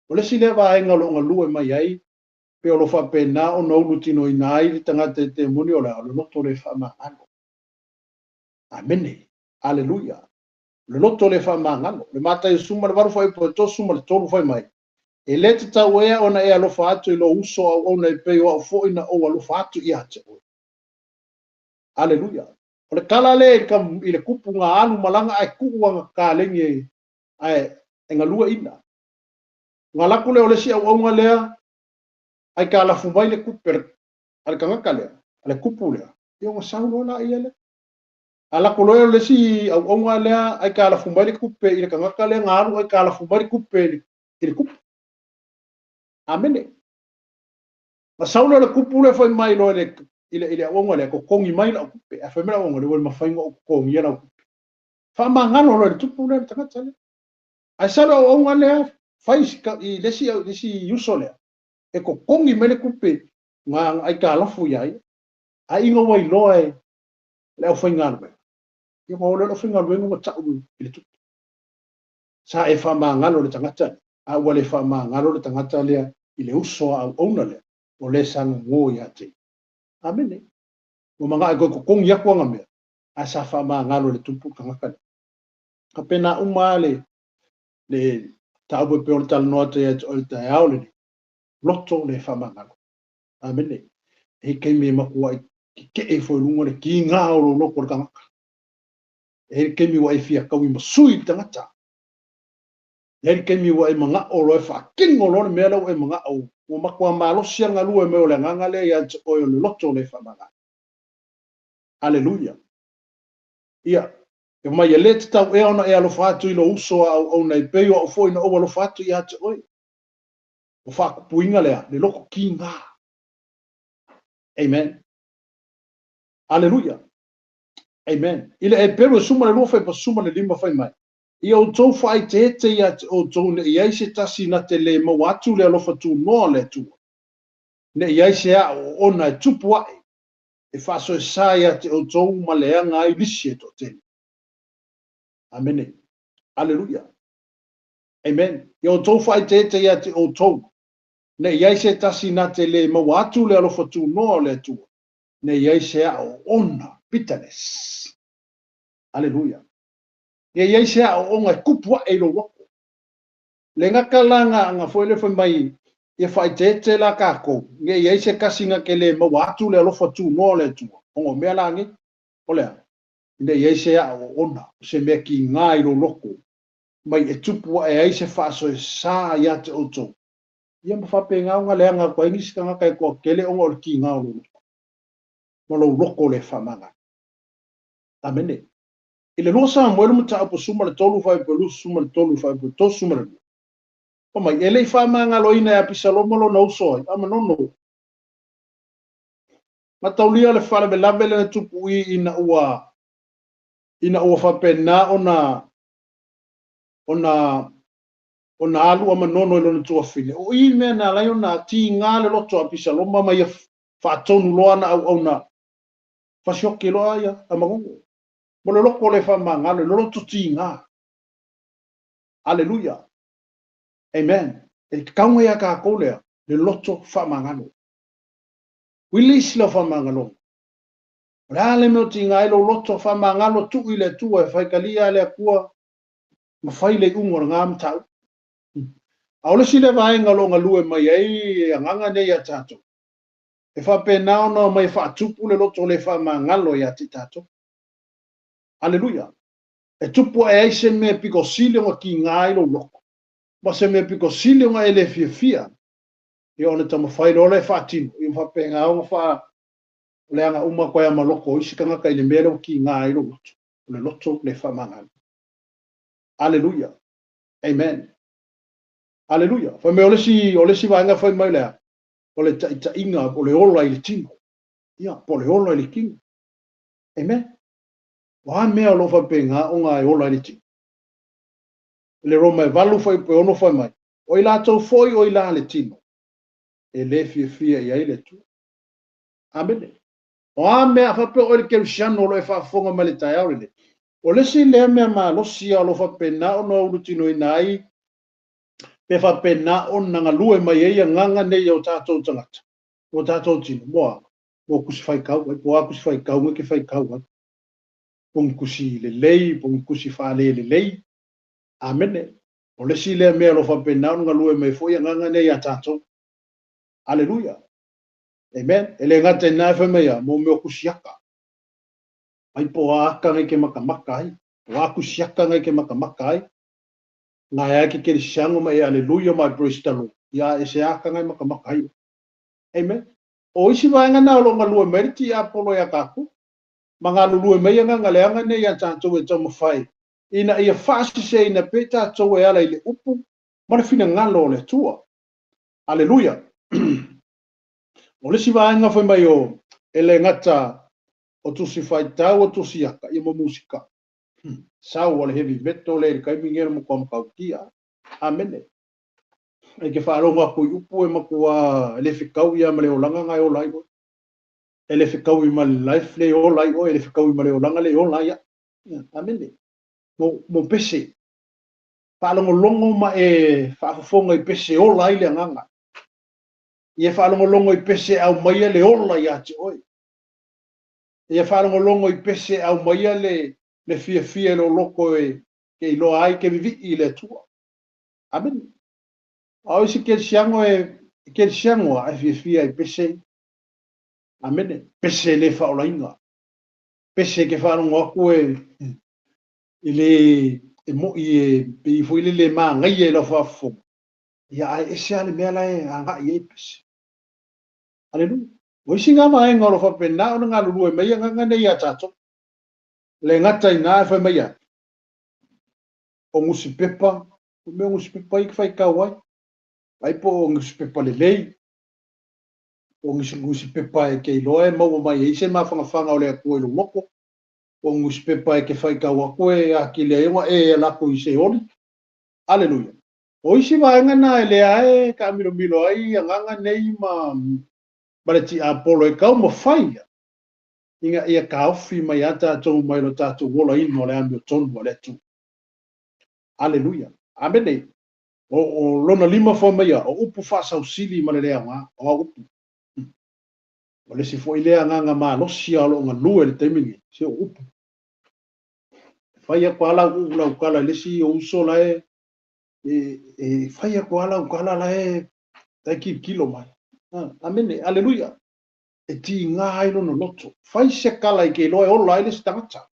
O le isi lea vaega o lo o galue mai ai Pe o lo faapena ona ulutinoina ai le tagata e temoni o le a, o le loto le faamagalo. Amene. Aleluia. O le loto le faamagalo. Le Mataio 18 fuaiupu e 33 fai mai, E le tatau ea ona e alofa atu i lou uso auauna e pei o au foi na ou alofa atu ia te oe. Aleluia. O le tala lea i le kupu nga alu malaga ae tuu aga kalegi ae e galue ina. Nga laku lea o le isi auauna lea ai ka lafu mai le kupe a le tagata lea, a le kupu lea, ia ua sau loa la ia lea. A lako loa o le isi auauna lea ai ka lafu mai le kupe i le tagata lea nga alu ai ka lafu mai le kupe i le kupu. Amene. Ma sau loa le kupu lea fai mai loa i le auauna lea, totogi mai lau kupe. Ae fai mai le auauna lea, ua le mafai ona ou totogia lau kupe. Faamagalo loa i le tupu lea le tagata lea. Ae sau le auauna lea, fai i le isi uso lea, e totogi mai le kupe nga ai ka lafu ia ia. Ai ina ua iloa e le aufaigaluega. Ia ma o le aufaigaluega ua tau i le tupe. Sa e faamagalo le tagata, a ua le faamagalo le tagata lea i le uso a auauna lea, o le sa gogo ia te. Amene. Ua manao e koe totogi aku aga mea, a sa faamagalo le tupu le tagata lea. Ka pena uma le tau e pe o le talanoa te ia te o le taeao le loto le faamagalo. Amene. E keimi e matua i ke e fo lunga le ki ngā o lo loko le tagata. E keimi wa e fia kaui masui le tagata. E keimi wa e manga o lo e whakingo lo le mea lau e manga o. Ua makua malosi anga lua me o le nganga le ia te oe o le loto le whamanga. Aleluia. Ia, e mai e le te tau e ona e alofa atu i lo uso a au nei pei o au foi na ou alofa atu ia te oe. O whakupuinga lea, le loko ki ngā. Amen. Aleluia. Amen. I le e peru e suma le lua fai pa suma le lima fai mai. Ia o tau whai te te ia te o tau ne i ai se tasi na te le mau atu le alofa tu noa le atua. Ne i ai se a o ona e tupu ae. E whaaso e sa ia te o tau ma le anga ai lisi e tō tele. Amene. Aleluia. Amen. Ia o tau whai te te ia te o tau. Ne i ai se tasi na te le mau atu le alofa tu noa le atua. Ne i ai se a o ona bitterness. Aleluia. Ia i ai se a o onga e kupu a e lo wako. Le ngaka la nga nga foi le fai mai ia whai te te la kākou. Ia i ai se kasi nga ke le mau atu le alofa tu noa le atua. Ongo mea la nge. O lea. Ne i ai se a o ona. Se mea ki ngā i lo loko. Mai e tupu a e ai se whaaso e sa ia te o tau. Ia ma whape ngā nga le anga kwa ingi sika ngā kai kua kele onga o le ki ngā o lo loko. Ma lo loko le whamanga. Amene. I le lua Samuelu mataupu suma le 3 fai pe lu suma le 3 fai pe to suma le. O mai e le faamagaloina e Apisaloma lona uso ai Amanono. Mataulia le faalavelave le na tupu i ina ua faapena ona ona alu Amanono i lona tuafine. O i mea na alai ona tiga le loto a Apisaloma ma ia faatonu loa na auauna fasioki loa ia Amanono. Mo le loko le faamagalo le loto tiga. Aleluia. Amen. E kaunga ia kākou lea, le loto faamagalo. Release le faamagalo. O le a le mea o tiga ai lou loto faamagalo tuu i le Atua e faikalia le Atua ma fai le iuga o lena mataupu. A o le isi le vaega o lo o galue mai ai e agaga nei ia tatou. E faapena ona mai faatupu le loto le faamagalo ia te tatou. Aleluia. E tupu ae ai se mea piko sili ona kiga ai lou loko. Ma se mea piko sili ona e le fiafia. Ia ona taumafai loa le faatino. Ia ma faapena ona faa o le aga uma koe a maloko o isi tagata i le mea lea ua kiga ai lou loto. O le loto le faamagalo. Aleluia. Amen. Aleluia. Fai mai o le isi vaega fai mai lea. O le taitaiga o le ola i le tino. Ia, po o le ola i le tino. Amen. O a mea o lo faapena ona e ola i le tino. Le Roma e 8 fai pe 6 fai mai. O i latou foi o i la le tino. E le fiafia i ai le Atua. Amene. O a mea faapea o le kerisiano o lo e faafofoga mai le taeao lenei. O le isi lea mea malosi o lo faapena ona ulutinoina ai Pe faapena ona galue mai ai agaga nei o tatou tagata, o tatou tino, moa, mo kusi faikau ai, po o a kusi faikau e ke faikau ai. Po o ni kusi lelei, po o ni kusi faalelelei. Amene. O le isi lea mea o lo o faapena ona galue mai foi agaga nei ia tatou. Aleluia. Amen. E le gata i lena e fai mai a, mo mea o kusi aka. Ai po o a aka ngai ke makamaka ai. Po o a kusi aka ngai ke makamaka ai. Ngai ai ke kerisiano ma e aleluia ma e praise the Lord. Ia e se aka ngai makamaka ai. Amen. O isi vaega na o lo o galue mai le tiapolo ia tatou. Ma galulue mai agaga leaga nei ia tatou e taumafai ina ia faasiseina pea tatou e ala i le upu ma le finagalo o le Atua. Aleluia! O le isi vaega fai mai o e le gata o tusi faitau o tusi aka ia ma musika. Sau o le heavy metal le i le taimi nei o le matua matautia. Amene. E ke faalogo atu i upu e matua le fetaui lava ma le olaga na e ola ai oe. E le fetaui ma le life le e ola ai oe, e le fetaui ma le olaga le e ola ai au. Amene. Mo pese. Faalogologo ma e faafofoga i pese e ola ai le agaga. Ia faalogologo i pese e aumaia le ola ia te oe. Ia faalogologo i pese e aumaia le fiafia i lou loto e ke iloa ai ke vivii i le Atua. Amene. A o isi kerisiano e kerisiano a e fiafia i pese. Amene. Pese le faaolaina. Pese ke faalogo atu e e le e mo'i e pei foi lele e magaia i lau faafofoga. Ia ae ese lava le mea la e agai i ai pese. Aleluia. O isi ngā vaega o lo o faapena ona galulue mai agaga nei ia tatou. Le gata i ina e fai mai ai, o nusipepa, o mea o nusipepa ia e faitau ai, ai po o nusipepa lelei, po o nusipepa e ke iloa e maua mai ai se mafanafana o le Atua i lou loto, po o nusipepa e ke faitau atu e atili ai ona e ala atu i Seoli. Aleluia. O isi vaega na e lea e taamilomilo ai agaga nei ma le tiapolo e taumafai ia ina ia taofi mai ia tatou mai lo tatou olaina o le amiotonu a le Atua. Aleluia. Amene. O lona lima fai mai ia, o upu faasausili ma le le aoga, o au upu. O le isi foi lea agaga malosi o lo o galue i le taimi lenei, se o upu. E fai atu lava lau uu lau tala i le isi o uso la e fai atu lava lau tala la e tilotilo mai. Amene. Aleluia. E tiga ai lona loto. Fai se tala i ke iloa e ola ai le isi tagata.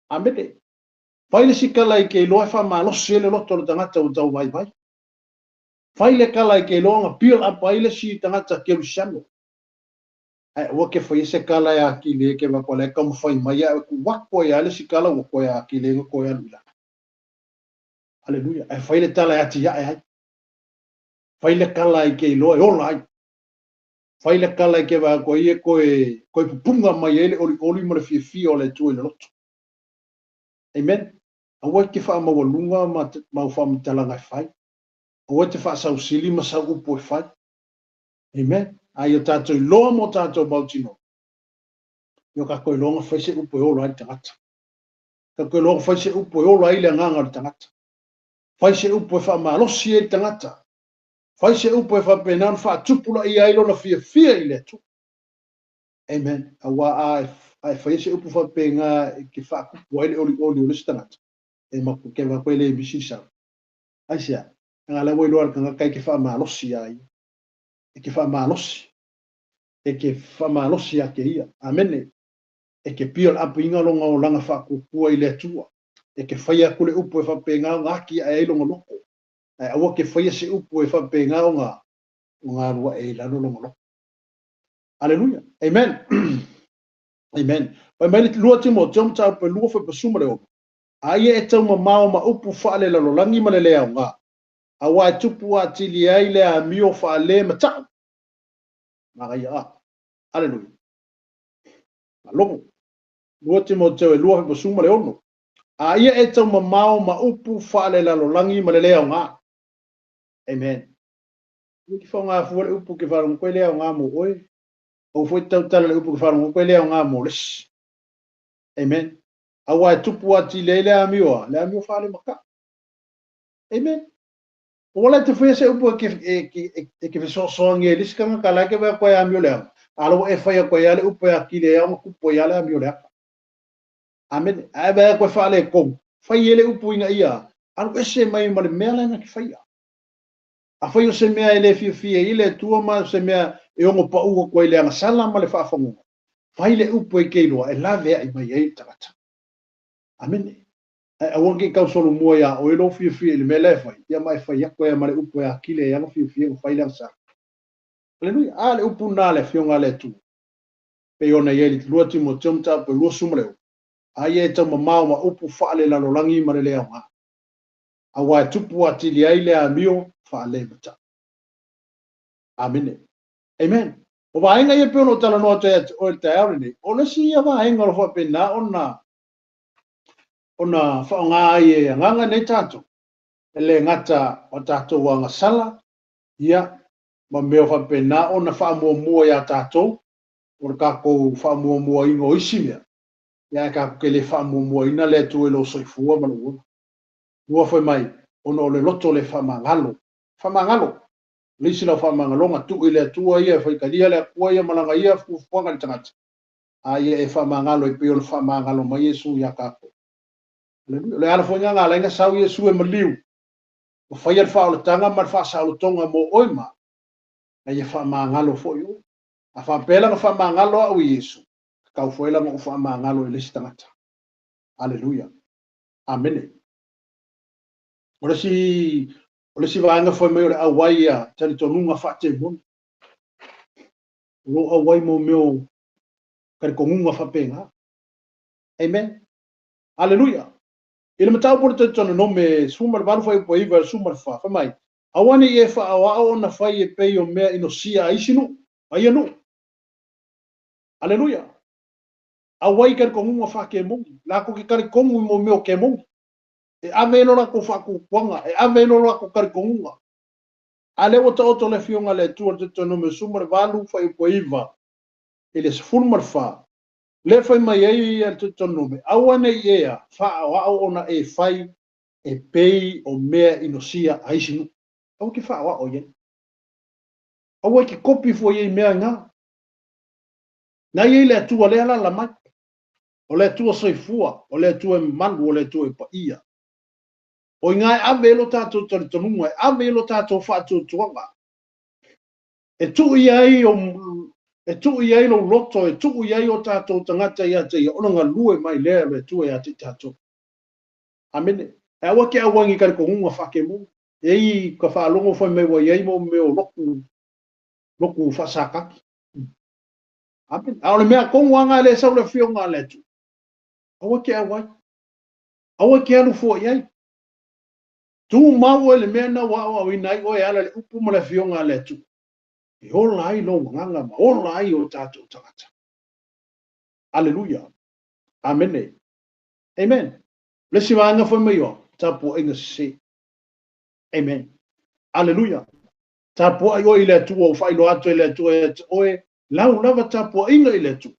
Amene. Fai le isi tala i ke iloa e faamalosi ai le loto o le tagata ua tauvaivai. Fai le tala i ke iloa na build up ai le isi tagata kerisiano. Ae aua ke faia se tala e atili ai ke vaku o la e taumafai mai ae tuu atu ai lava le isi tala ua toe atili ai ona toe alu i lalo. Aleluia. Ae fai le tala e atiae ai. Fai le tala i ke iloa e ola ai. Fai le tala i ke vaai atu ai e toe pupuga mai ai le olioli ma le fiafia o le Atua i le loto. Amen. Aua e te faamaualuga ma au faamatalaga e fai. Aua e te faasausili ma sau upu e fai. Amen. A ia tatou iloa mo tatou mautinoa, ia tatou iloa na fai se upu e ola ai le tagata. Tatou iloa na fai se upu e ola ai le agaga o le tagata. Fai se upu e faamalosi ai le tagata. Fai se upu e faapena ona faatupulaia ai lona fiafia i le Atua. Amen. Aua a e faia se upu faapena e ke faatupu ai le olioli o le isi tagata, e maku ke vaku e le misi le sau. Aisea? Leaga o la ua iloa e le tagata e ke faamalosi ia ia. E ke faamalosi. E ke faamalosi ia te ia. Amene. E ke build up ina lona olaga faatuatua i le Atua. E ke faia atu le upu e faapena ona ati ae ai lona loto. Ae aua ke faia se upu e faapena ona alu ae i lalo lona loto. Aleluia. Amen. Amen. Fai mai le 2 Timoteo mataupu e 2 fuaipa 16. A ia e taumamao ma upu faalelalolagi ma le le aoga, aua e tupu atili ai le amio faale mata'u. Magaia a. Aleluia. Faalogo. 2 Timoteo e 2 fuaipa 16. A ia e taumamao ma upu faalelalolagi ma le le aoga. Amen. Ua ke faaaoga fua le upu ke faalogo koe le aoga mo oe. Aua foi tautala le upu ke faalogo koe le aoga mo le isi. Amen. Aua e tupu atili ai le amio a, le amio faalemata'u. Amen. Ua la e te faia se upu e ke fesoasoani ai i le isi tagata la e ke vaai atu ai e amioleaga, a o la ua e fai atu ai lava le upu e atili ai ona tupu ai lava le amioleaga. Amene. A e vaai atu e faaletonu, fai ai le upu ina ia alu ese mai ma le mea la na te faia. Afai o se mea e le fiafia ai le Atua ma o se mea e ono pau atu ai i le agasala ma le faafagoga, fai le upu e te iloa e laveai mai ai le tagata. Amene. Ae aua ne i tau solomua iā oe lou fiafia i le mea la e fai, ia ma e fai atu ai ma le upu e atili ai lava fiafia ona fai le agasala. Aleluia. A le upu lena a le Afioga a le Atua, pei ona i ai i le 2 Timoteo mataupu e 26, a ia e taumamao ma upu faalelalolagi ma le le aoga, aua e tupu atili ai le amio faalematau. Amene. Amen. O vaega ia pei ona ou talanoa atu ai ia te oe i le taeao lenei, o le isi ia vaega o lo o faapena ona ona faaaoga ai e agaga nei tatou, e le gata o tatou agasala, ia, ma mea faapena ona faamuamua iā tatou, o le tatou faamuamuaina o isi mea, ia ae tatou te le faamuamuaina le Atua i lou soifua ma lou ola. Ua fai mai, ona o le loto le faamagalo. Faamagalo! Le isi lau faamagaloga, tuu i le Atua ia e faitalia le Atua ia ma lana ia fuafuaga i le tagata, a ia e faamagalo e pei ona faamagalo mai Iesu iā tatou. Aleluia. O le ala foi lena na ala ai ona sau Iesu e maliu, ma faia le faaolataga ma le faasaolotoga mo oe ma au, a ia faamagalo foi oe. A faapea la na faamagalo au e Iesu, tatau foi la ona ou faamagalo i le isi tagata. Aleluia. Amene. O le isi, o le isi vaega fai mai o le auai ia talitonuga faatemoni. O lou auai mo mea o talitonuga faapena. Amen. Aleluia. I le mataupu o le Deuteronome 18 fuaiupu 9 i le 14, fai mai, Aua ne i e faaoao ona fai e pei o mea inosia a isi nuu, a ia nuu. Aleluia. Auai i talitonuga faakemoni. Latou te talitonu i mo mea o kemoni. E ave ai lo latou faatuatuaga, e ave ai lo latou talitonuga. A lea ua taoto le Afioga a le Atua i le Deuteronome 18 fuaiupu 9 i le 14, lea fai mai ai le Deuteronome, Aua ne i ea faaoao ona e fai e pei o mea inosia a isi nuu. Aua e te faaoao i ai. Aua e te kopi fua i ai mea na. Na i ai le Atua lea alaala mai. O le Atua soifua, o le Atua e mamalu, o le Atua e paia. O i ina e ave ai lo tatou talitonuga, e ave ai lo tatou faatuatuaga. E tuu i ai o, e tuu i ai lou loto, e tuu i ai o tatou tagata ia te ia, ona galue mai lea o le Atua ia te i tatou. Amene. E aua ke auangi ka le koguga faakemoni. E i ka faalogo fai mai ua i ai mo mea o loku, loku faasakaki. Amene. A o le mea tonu lava na e le sau le Afioga a le Atua. Aua ke auai. Aua ke alu fua i ai. Tumau oe i le mea na ua aoaoina ai oe e ala i le upu ma le Afioga a le Atua, e ola ai lou agaga ma ola ai o tatou tagata. Aleluia. Amene. Amen. O le isi vaega fai mai oa, tapuaiga sese. Amen. Aleluia. Tapuai oe i le Atua, ua faailoa atu e le Atua ia te oe, lau lava tapuaiga i le Atua.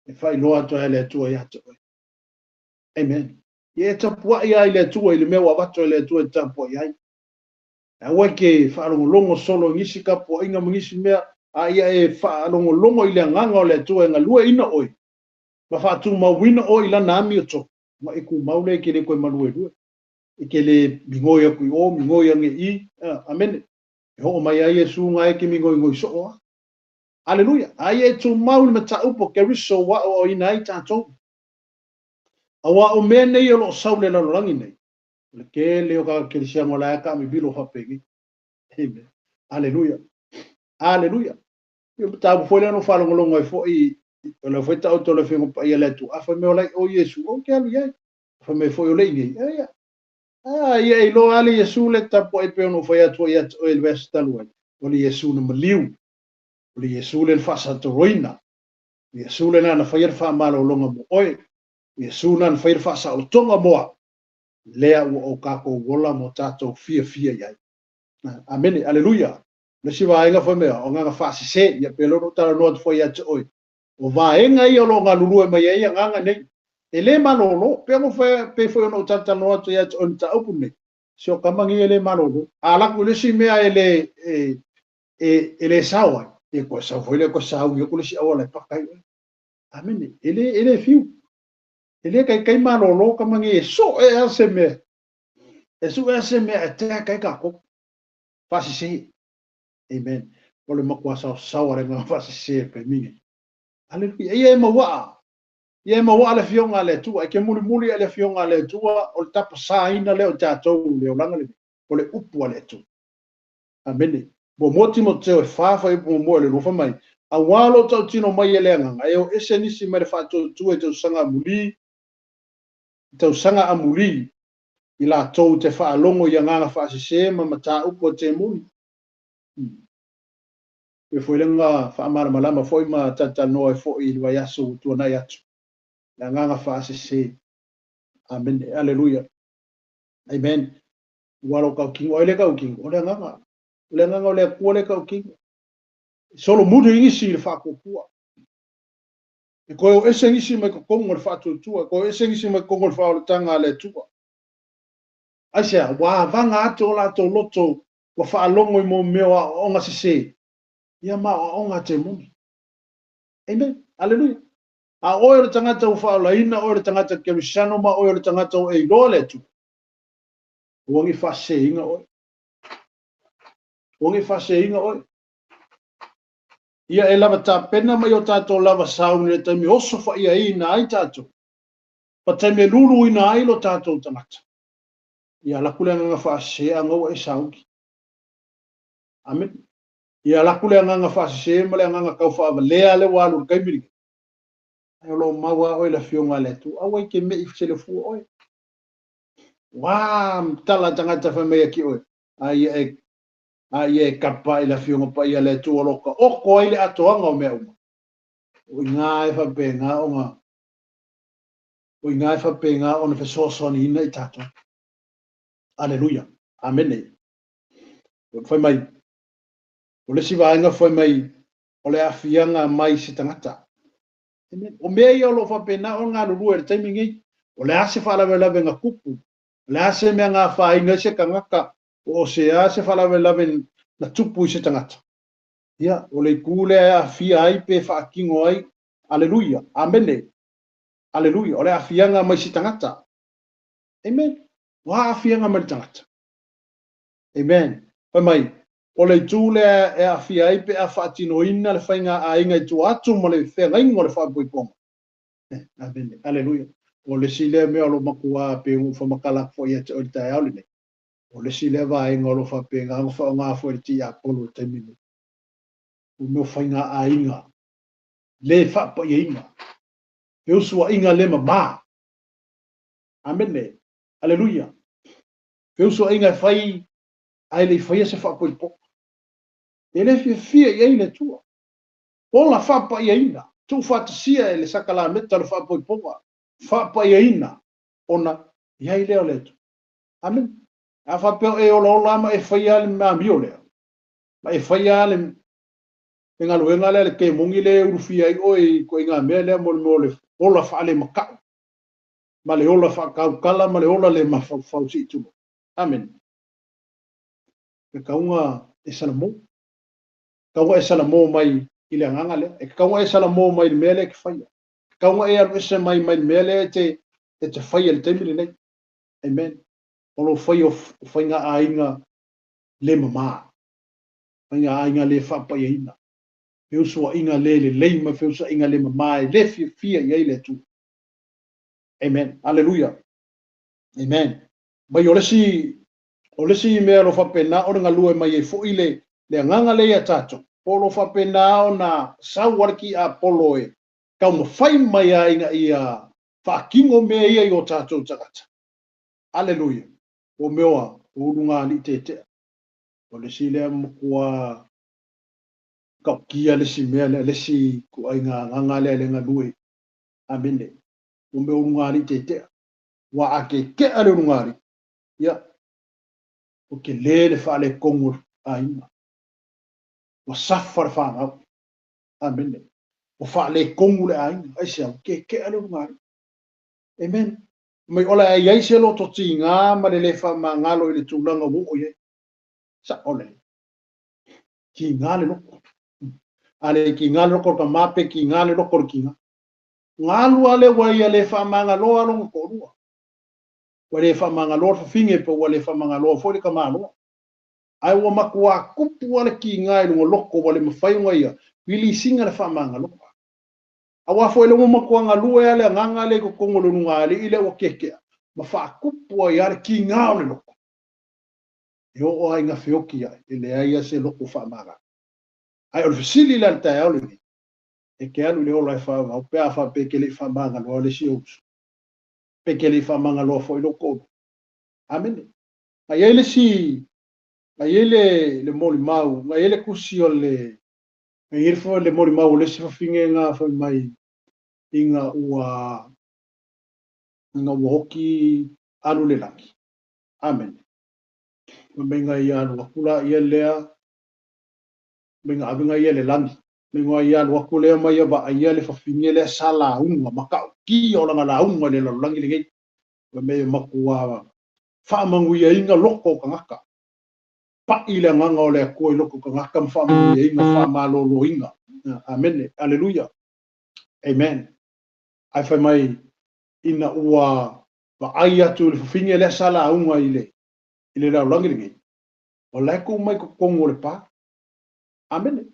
E faailoa atu ai e le Atua ia te oe. Amen. Ia e tapuai lava i le Atua i le mea ua avatu e le Atua e tapuai ai. Aua e te faalogologo solo i nisi tapuaiga ma nisi mea, a ia e faalogologo i le agaga o le Atua e galueaiina oe ma faatumauina oe i Lana amiotonu, ma e tumau lea e te le toe maluelue, e te le migoi atu i o, migoi ane i i. Amene. E oo mai ai Iesu na e te migoigoi soo lava. Aleluia. A ia e tumau i le mataupu o Keriso ua aoaoina ai tatou. Aua o mea nei o lo o sau i le lalolagi nei, o le tele o tagata kerisiano la e taamimilo faapenei. Amen. Aleluia. Aleluia. Ia mataupu foi lea na ou faalogologo ai foi, o lea foi taoto le Afioga Paia le Atua, a fai mai o la i o Iesu, ou te alu i ai. Fai mai foi o le i nei. Ia, a ia e iloa lava le Iesu le tapuai pei ona ou fai atu ai ia te oe i le vaiaso talu ai, o le Iesu na maliu, o le Iesu lea na faasatoroina, O Iesu lena na faia le faamalologa mo oe. O Iesu lena na faia le faasaolotoga mo au. Lea ua o tatou ola mo tatou fiafia i ai. Amene. Aleluia. O le isi vaega fai mai, o agaga faasese. Ia pei o lea na ou talanoa atu foi ia te oe. O vaega ia o lo o galulue mai ai agaga nei. E le malolo. Pei ona fai, pei foi ona ou talatalanoa atu ia te oe i le mataupu lenei. Si o kamagi e le malolo. A laku le si mea e le e le sao ai. E koe sau foi le koe sau i o le si awala e pakai. Amene. E le fiu. E le kai kai malolo kamagi e so e a se mea. E su e a se mea e tea kai kako. Fasise. Amen. O le makua sao sao ale ngā fasise pe mingi. Hallelujah. Ia e mawaa. Ia e mawaa le fionga le tua. E ke muli muli le fionga le tua. O le tapa saina le o tātou le olanga le. O le upu a le tua. Amene. Mo moti mo teo e whawha i mo le rufa mai. A walo tau tino mai e le anganga. E o ese nisi mai le whaatu e tau sanga amuli. Tau sanga amuli. I la tau te whaalongo i anganga whaasise ma mata upu o te muni. E foi lenga whaamaramalama foi ma tata noa e foi i waiaso tua nai atu. Le anganga whaasise. Amen. Alleluia. Amen. Walo kau kingo. Ai le kau kingo. O le anganga. O le anganga o le akua le kau kingo. Solo mudu isi i le whaakopua. E koe o ese ngisi mai kokongo le whaatuatua. E koe o ese ngisi mai kokongo le whaolatanga le atua. Aisea, wā vanga atu o lātou loto wa whaalongo i mō meo a onga sese. Ia ma o onga te moni. Amen. Alleluia. A oe o le tangata u whaolaina, oe o le tangata kerisano ma oe o le tangata o eiloa le atua. Uangi whaaseinga oe. Uangi whaaseinga oe. Ia e lava tāpena mai o tātou lava sauni le taimi oso wha ia i nā ai tātou. Pa taimi e lulu i nā ai lo tātou tangata. Ia laku le anganga whaasea ngaua e sauki. Amen. Ia laku le anganga whaasese ma le anganga kau whaavalea le walu le kaimiri. Ai o lo maua oe la fionga le tu. Aua i ke me i whaselefua oe. Wā tala tangata wha mea ki oe. Ai e kapa i la fionga pa ia le tu o loka. O koa i le atoanga o mea uma. O i ngā e whape ngā o ngā. O i ngā e whape ngā o na whesoaswani ina i tātou. Alleluia. Amene. Whai mai. O le siwa ainga whai mai o le afianga mai se tangata. Amen. O mea ia o lo whapena o ngā lulua e le taimi ngei. O le ase whalawelawe ngā kupu. O le ase mea ngā whainga se kangaka. O se ase whalawelawe na tupu i se tangata. Ia, o le kule a afia ai pe whaakingo ai. Alleluia. Amene. Alleluia. O le afianga mai se tangata. Amen. Wa afianga mai tangata. Amen. Whai mai. O le tūle e awhia ai pe a whaatino ina le whainga a inga i tua atu ma le whengaingo le whaepoiponga. Amen. Alleluia. O le sile mea o lo makua pe ngu whamakala fo ia te ori tai aole nei. O le sile vaenga o lo whapenga anga wha ngā fo i ti a polo te mine. O meo whainga a inga. Le whapa ia inga. Pe usua inga le mama. Amen. Alleluia. Pe usua inga e whai ai le whaia se whaepoiponga. E le fia fia i ai le tua. Ola whapa ia ina. Tu whatasia e le sakala meta le whaepoiponga. Whapa ia ina. Ona i ai leo le tua. Amen. A whapeo e ola ola ama e whaia le mea mio lea. Ma e whaia le ngaluenga lea le ke mongi le urufia i oe ko i ngā mea lea mo le mea o le ola whaale makau. Ma le ola whakaukala ma le ola le mawhau si tumo. Amen. E kaunga e salamo. Kaunga e salamo mai i le anganga lea. E kaunga e salamo mai le mea lea ke whaia. Kaunga e alu ese mai mai le mea lea e te whaia le taimi lenei. Amen. O lo whai o whainga a inga le mama. Whainga a inga le whapai ina. Feusua inga le le leima, feusua inga le mama e le fia fia i ai le tu. Amen. Alleluia. Amen. Mai o le si mea lo whapena o ngā lua mai e fo i le anganga le ia tātou. Po lo whapena o nā sauarki a polo e. Kau mawhai mai a inga ia whaakingo mea ia i o tātou tangata. Alleluia. O meoa, o urunga ni te tea. O le si lea mokua kau kia le si mea le si ku ai ngā nganga lea le ngā lue. Amene. O mea urunga ni te tea. Wa ake ke ale urunga ni. Ia. O ke le le whaale kongo a inga. O safa le whanau. Amene. O whaale kongo le a inga. Ai se au ke ke ale urunga ni. Amen. Mai o le a i ai se loto tiga ma le lē faamagalo i le tulaga ua oo i ai. Saʻo lelei. Kiga le loko. A le kiga le loko o le tamā pe kiga le loko o le kiga. Galu lava lea ua ia le faamagaloa lona toalua. Ua le faamagaloa le fafine pe ua le faamagaloa foi le tamaloa. Ae ua matuā tupu lava le kiga i luga loko ua le mafai ona ia release ina le faamagaloga. Aua foi o lea ua matua galue lava le agaga lea i totonu o le ulugalii lea ua tietea ma faatupu ai lava le kiga o le loko. E oo lava ina feoti ai, e leai lava se loko faamagalo. Ae o le fesili la i le taeao lenei, e te alu i le ola e faaauau pe a faapea e te le i faamagaloa le isi ou uso, pe te le i faamagaloa foi lou toalua. Amene. Na i ai le isi, na i ai le molimau, na i ai le tusi o le, na i ai le molimau o le isi fafine na fai mai ina ua oti alu le lagi. Amene. Fai mai na ia alu atu la ia lea, mai na ave na ia le lagi. Mai na ia alu atu lea mai ia vaaia le fafine lea sa lauga, matautia o lana lauga i le lalolagi lenei. Fai mai e matua faamanuiaina loko o tagata. Pai le agaga o le Atua i loko o tagata ma faamanuiaina, faamaloloina. Amene. Aleluia. Amen. Ae fai mai ina ua vaai atu i le fafine lea sa lauga i le lalolagi lenei, o la e tuu mai totonu o le pa. Amene.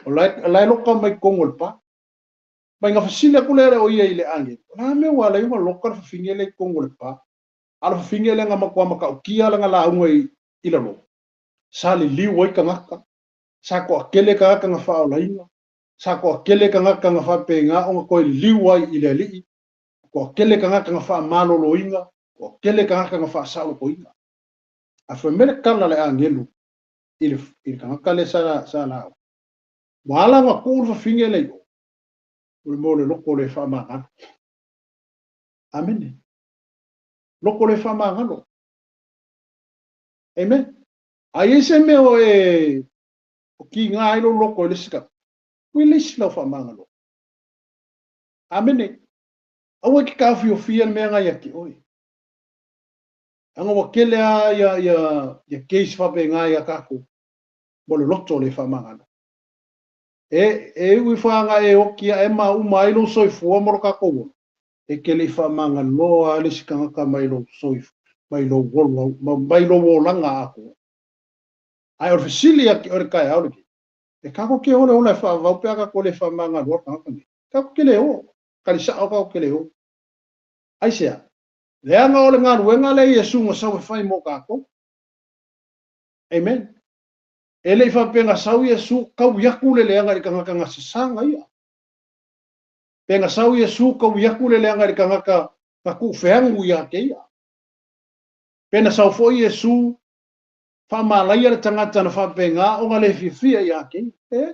O la e loka mai totonu o le pa. Mai na fesili atu lea o ia i le agelu, o le a mea ua ala ai ona loka le fafine lea i totonu o le pa? A o le fafine lea na matua matautia lana lauga i lalo. Sa liliu ai tagata, sa toatele tagata na faaolaina, sa toatele tagata na faapena ona toe liliu ai i le alii, toatele tagata na faamaloloina, toatele tagata na faasaolotoina. A fai mai le tala a le agelu i le tagata lea sa lauga, ua ala ona tuu le fafine lea i o, o le mea o le loko le faamagalo. Amene. Loko le faamagalo. Amen. A i ai se mea o e o kiga ai lou loko i le isi tagata, release lau faamagalo. Amene. Aua e te taofiofia le mea na ia te oe. Anga ua tele a ia case faapena ia tātou mo le loto le faamagalo. E ui whaanga e oki a e ma uma ai lou soifua mo lo kātou ola. E ke le i faamagaloa a le isi tagata mai lou soifua, mai lou ola, mai lou olaga atoa. Ae o le fesili ia te oe le taeao lenei, e kākou ke ole ola e faavavau pe a kākou le faamagaloa le tagata nei. Kākou ke le o, kalisao kākou ke le o. Aisea, leaga o le galuega lea Iesu na sau e fai mo kākou. Amen. E le i faapea na sau Iesu kau iaku le leaga i le tagata na sasaga ia. Pe na sau Iesu kau iaku le leaga i le tagata na tuufeagu ia te ia. Pe na sau foi Iesu faamalaia le tagata na faapena ona le fiafia ia te ia. E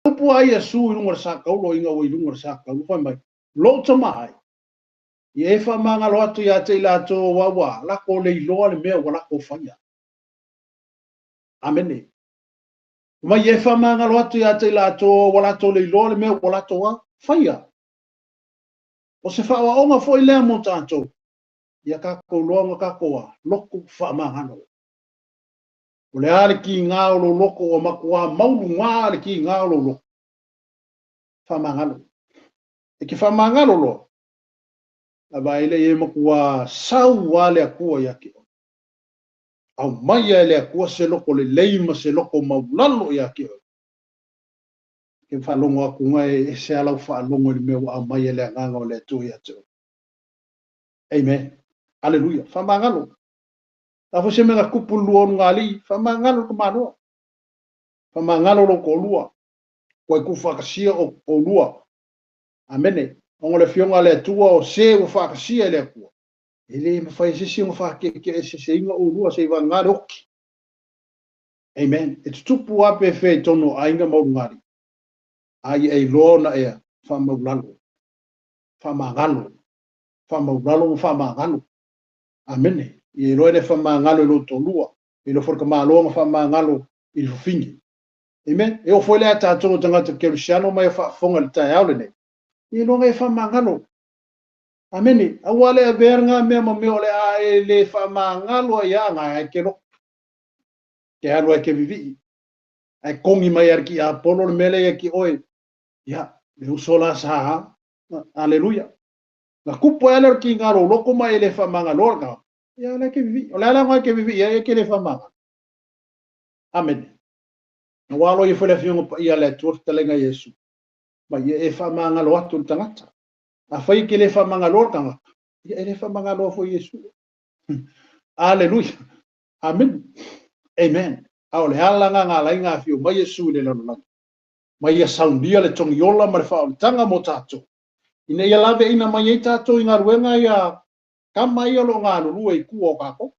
upu a Iesu i luga o le sakaulo ina ua i luga o le sakaulo, fai mai, lou tama ai, ia e faamagalo atu ia te i latou aua ua latou le iloa le mea ua latou faia. Amene. Mai e faamagalo atu ia te i latou ua latou le iloa le mea ua latou faia. O se faaoaoga foi lea mo tātou, ia kākou loa ona kākou a loko faamagalo. O le a le kiga o lou loko ua matua maulugā le kiga o lou loko. Faamagalo. E ke faamagalo loa, a vaai lea e matua sau a le Atua ia te oe. Au mai e le Atua se loko lelei ma se loko maulalo ia te oe. Ke whaalongo aku ngai e se alau whaalongo i le mea ua au mai e le agaga o le Atua ia te oe. Amen. Aleluia. Faamagalo. Ta fo se mea kupu lua o ngali, faamagalo ka maloa. Faamagalo lou toalua. Koe ku whakasia o lua. Amene. Onga le fionga le Atua o se ua whakasia e le Atua. E le mawhai se si o whakeke e se se inga o lua se i wangare oki. Amen. E tutupu ape fe tono ainga maulungari. Ai e loa ona ea whamaulalo. Whamagalo. Whamaulalo ma whamagalo. Amene. I e loa le whamagalo i lo tōlua. I lo wharka maloa ma whamagalo i le fawhingi. Amen. E o foi lea tātou o tangata kerisiano mai o whaafonga le taeao lenei. I loa e whamagalo. Amene. Aua le avea lena mea ma mea o le a e le faamagalo ai aga e ke loko. Ke alu ai ke vivii. Ae kogi mai ai le tiapolo le mea lea ia te oe. Ia, le uso la sa. Aleluia. Na kupu ai le ki ngalo loko ma e le faamagalo le tagata. Ia le ke vivii. O le ala ngai ke vivii ai e ke le faamagalo. Amene. Na walo i fo le afioga paia le Atua fetalaiga Iesu. Ma ia e faamagalo atu le tagata. Afai ke le faamagalo le tagata, ia e le faamagalo foi Iesu. Aleluia. Amen. Amen. A o le ala nga lai nga fio mai Iesu i le lalolagi. Ma ia saunia le togiola ma le faaolataga mo tatou. Ina ia laveaina mai ai tatou i galuega ia kama ia o loo galulue i tua o kākou.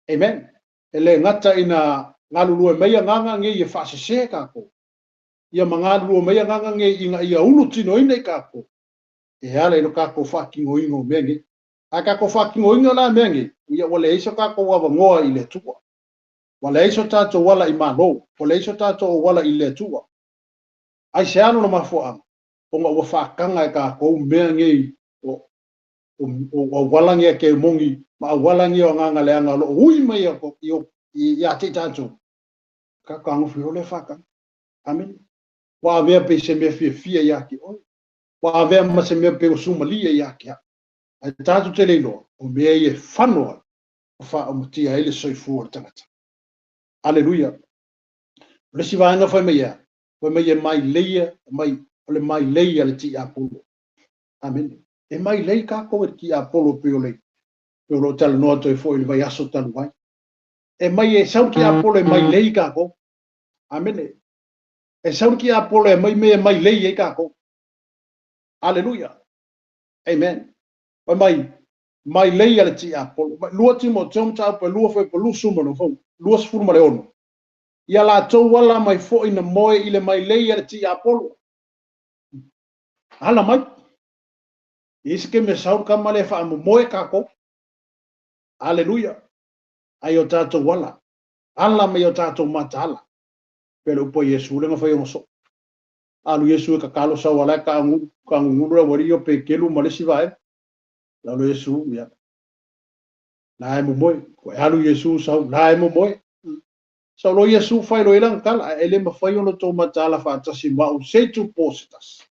Amen. E le gata ina galulue mai agaga nei e faasesē kākou. Ia ma galulue mai agaga nei ina ia ulu tinoina i kākou. E ala i lo kākou faatinoina o mea nei. A kākou faatinoina la mea nei, ia ua leai so tātou avanoa i le Atua. Ua leai so tātou ala i Malo, ua leai so tātou auala i le Atua. Ai se alo na mafuaaga, ona ua faataga e kākou mea nei o auala nei a ke mogi ma auala nei o agaga leaga o loo ui mai ia te i tātou. Ka kagofi o le faataga. Amen. Ua avea pe se mea fiafia ia te oe. Ua avea ma se mea pe ua sumalia ia te au. Ae tātou te le iloa, o mea ia e fano ai, ma faaumatia ai le soifua o le tagata. Aleluia. O le isi vaega fai mai ea, fai mai e mai leia, mai, o le mai leia le tiapolo. Amene. E mai lei kākou e le tiapolo pe o le, pe o lo talanoa atu ai foi i le vaiaso talu ai. E mai e sau le tiapolo e mai lei kākou. Amene. E sau le tiapolo e mai mea e mai lei ai kākou. Aleluia. Amen. Fai mai, mai lei a le tiapolo. 2 Timoteo mataupu e 2 fuaiupu 26. Ia latou ala mai foi na moe i le mai lei a le tiapolo. Ala mai. E isi ke me sau kama le faamomoe kākou. Aleluia. Ai o tātou ala. Ala mai o tātou mataala. Pe le upo Iesu le ngawhai o so. Alu Iesu e kakalo sau ala e ka ngunguru le wari o pe kelu ma le siva e. Lalo Iesu, ia. La e momoe. Ko e alu Iesu sau, la e momoe. Sau lo Iesu whai lo ilang kala, e le mawhai ono tō mataala whaatasi mau seitu pō se tasi.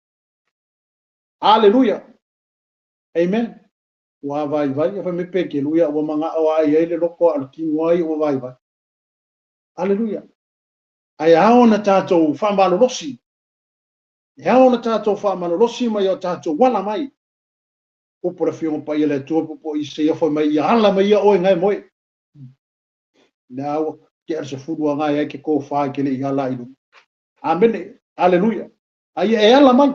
Aleluia. Amen. Ua vai vai, e me pe ke luia, ua manga o ai ai le loko a le kingo ai ua vai vai. Aleluia. Ai ao na tātou whaamalolosi. E ao na tātou whaamalolosi mai o tātou wala mai. Upo le fionga pai le Atua popo i se ia mai ia ala mai ia oe ngai moe. Le au ke ar se fulu ngai ai ke ko wha ke le i ala i lunga. Amene. Aleluia. Ai e ala mai.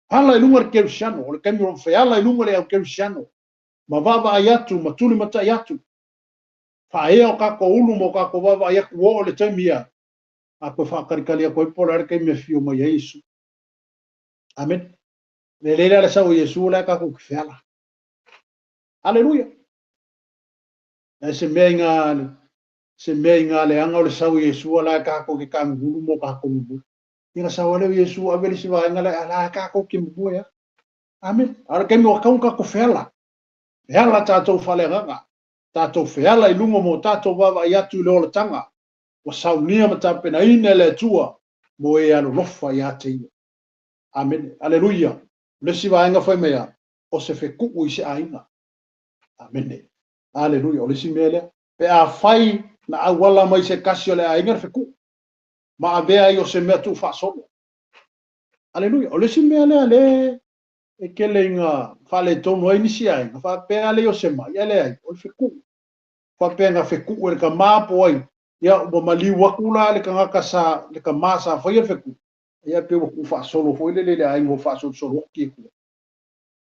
Ala i lunga le kerisiano. O le kaimi o whe ala i lunga le au kerisiano. Ma vava ai atu, ma tuli matai atu. Whaea o kako ulu mo kako vava ai aku o le taimi ia. A koe whakarikari a koe pola le kaimi e whio mai e Isu. Amen. Le leila le sau Iesu le kako ki wheala. Aleluia. E se mea i ngā, se mea i ngā leanga o le sau Iesu la kako ki kanguru mo kako mumu. Ina sau ale Iesu aveli si vaenga le ala kako ki mumu ya. Amen. Ara kaimi o kaunga kako wheala. Wheala tātou whaleagaga. Tātou wheala i lunga mo tātou vava i atu i le olatanga. Ua saunia ma tapenaina e le Atua mo e alolofa ia te ia. Amen. Aleluia. Le si vaenga fai mea, o se fekuu i se aiga. Amene. Aleluia. O le si mea lea. Pe a fai na auala mai se kasi o le aiga le fekuu. Ma avea ai o se mea tuu faasolo. Aleluia. O le si mea lea le e kele inga whaaletonu ai nisi ai. Nga whaapea le o se mai. Ia le ai. O le fekuu. Whaapea nga fekuu e le ka maapo ai. Ia ua maliu aku la le kangaka sa le ka maa sa whai le fekuu. Ia pe ua ku faasolo foi le le aiga o faasolosolo ki e kua.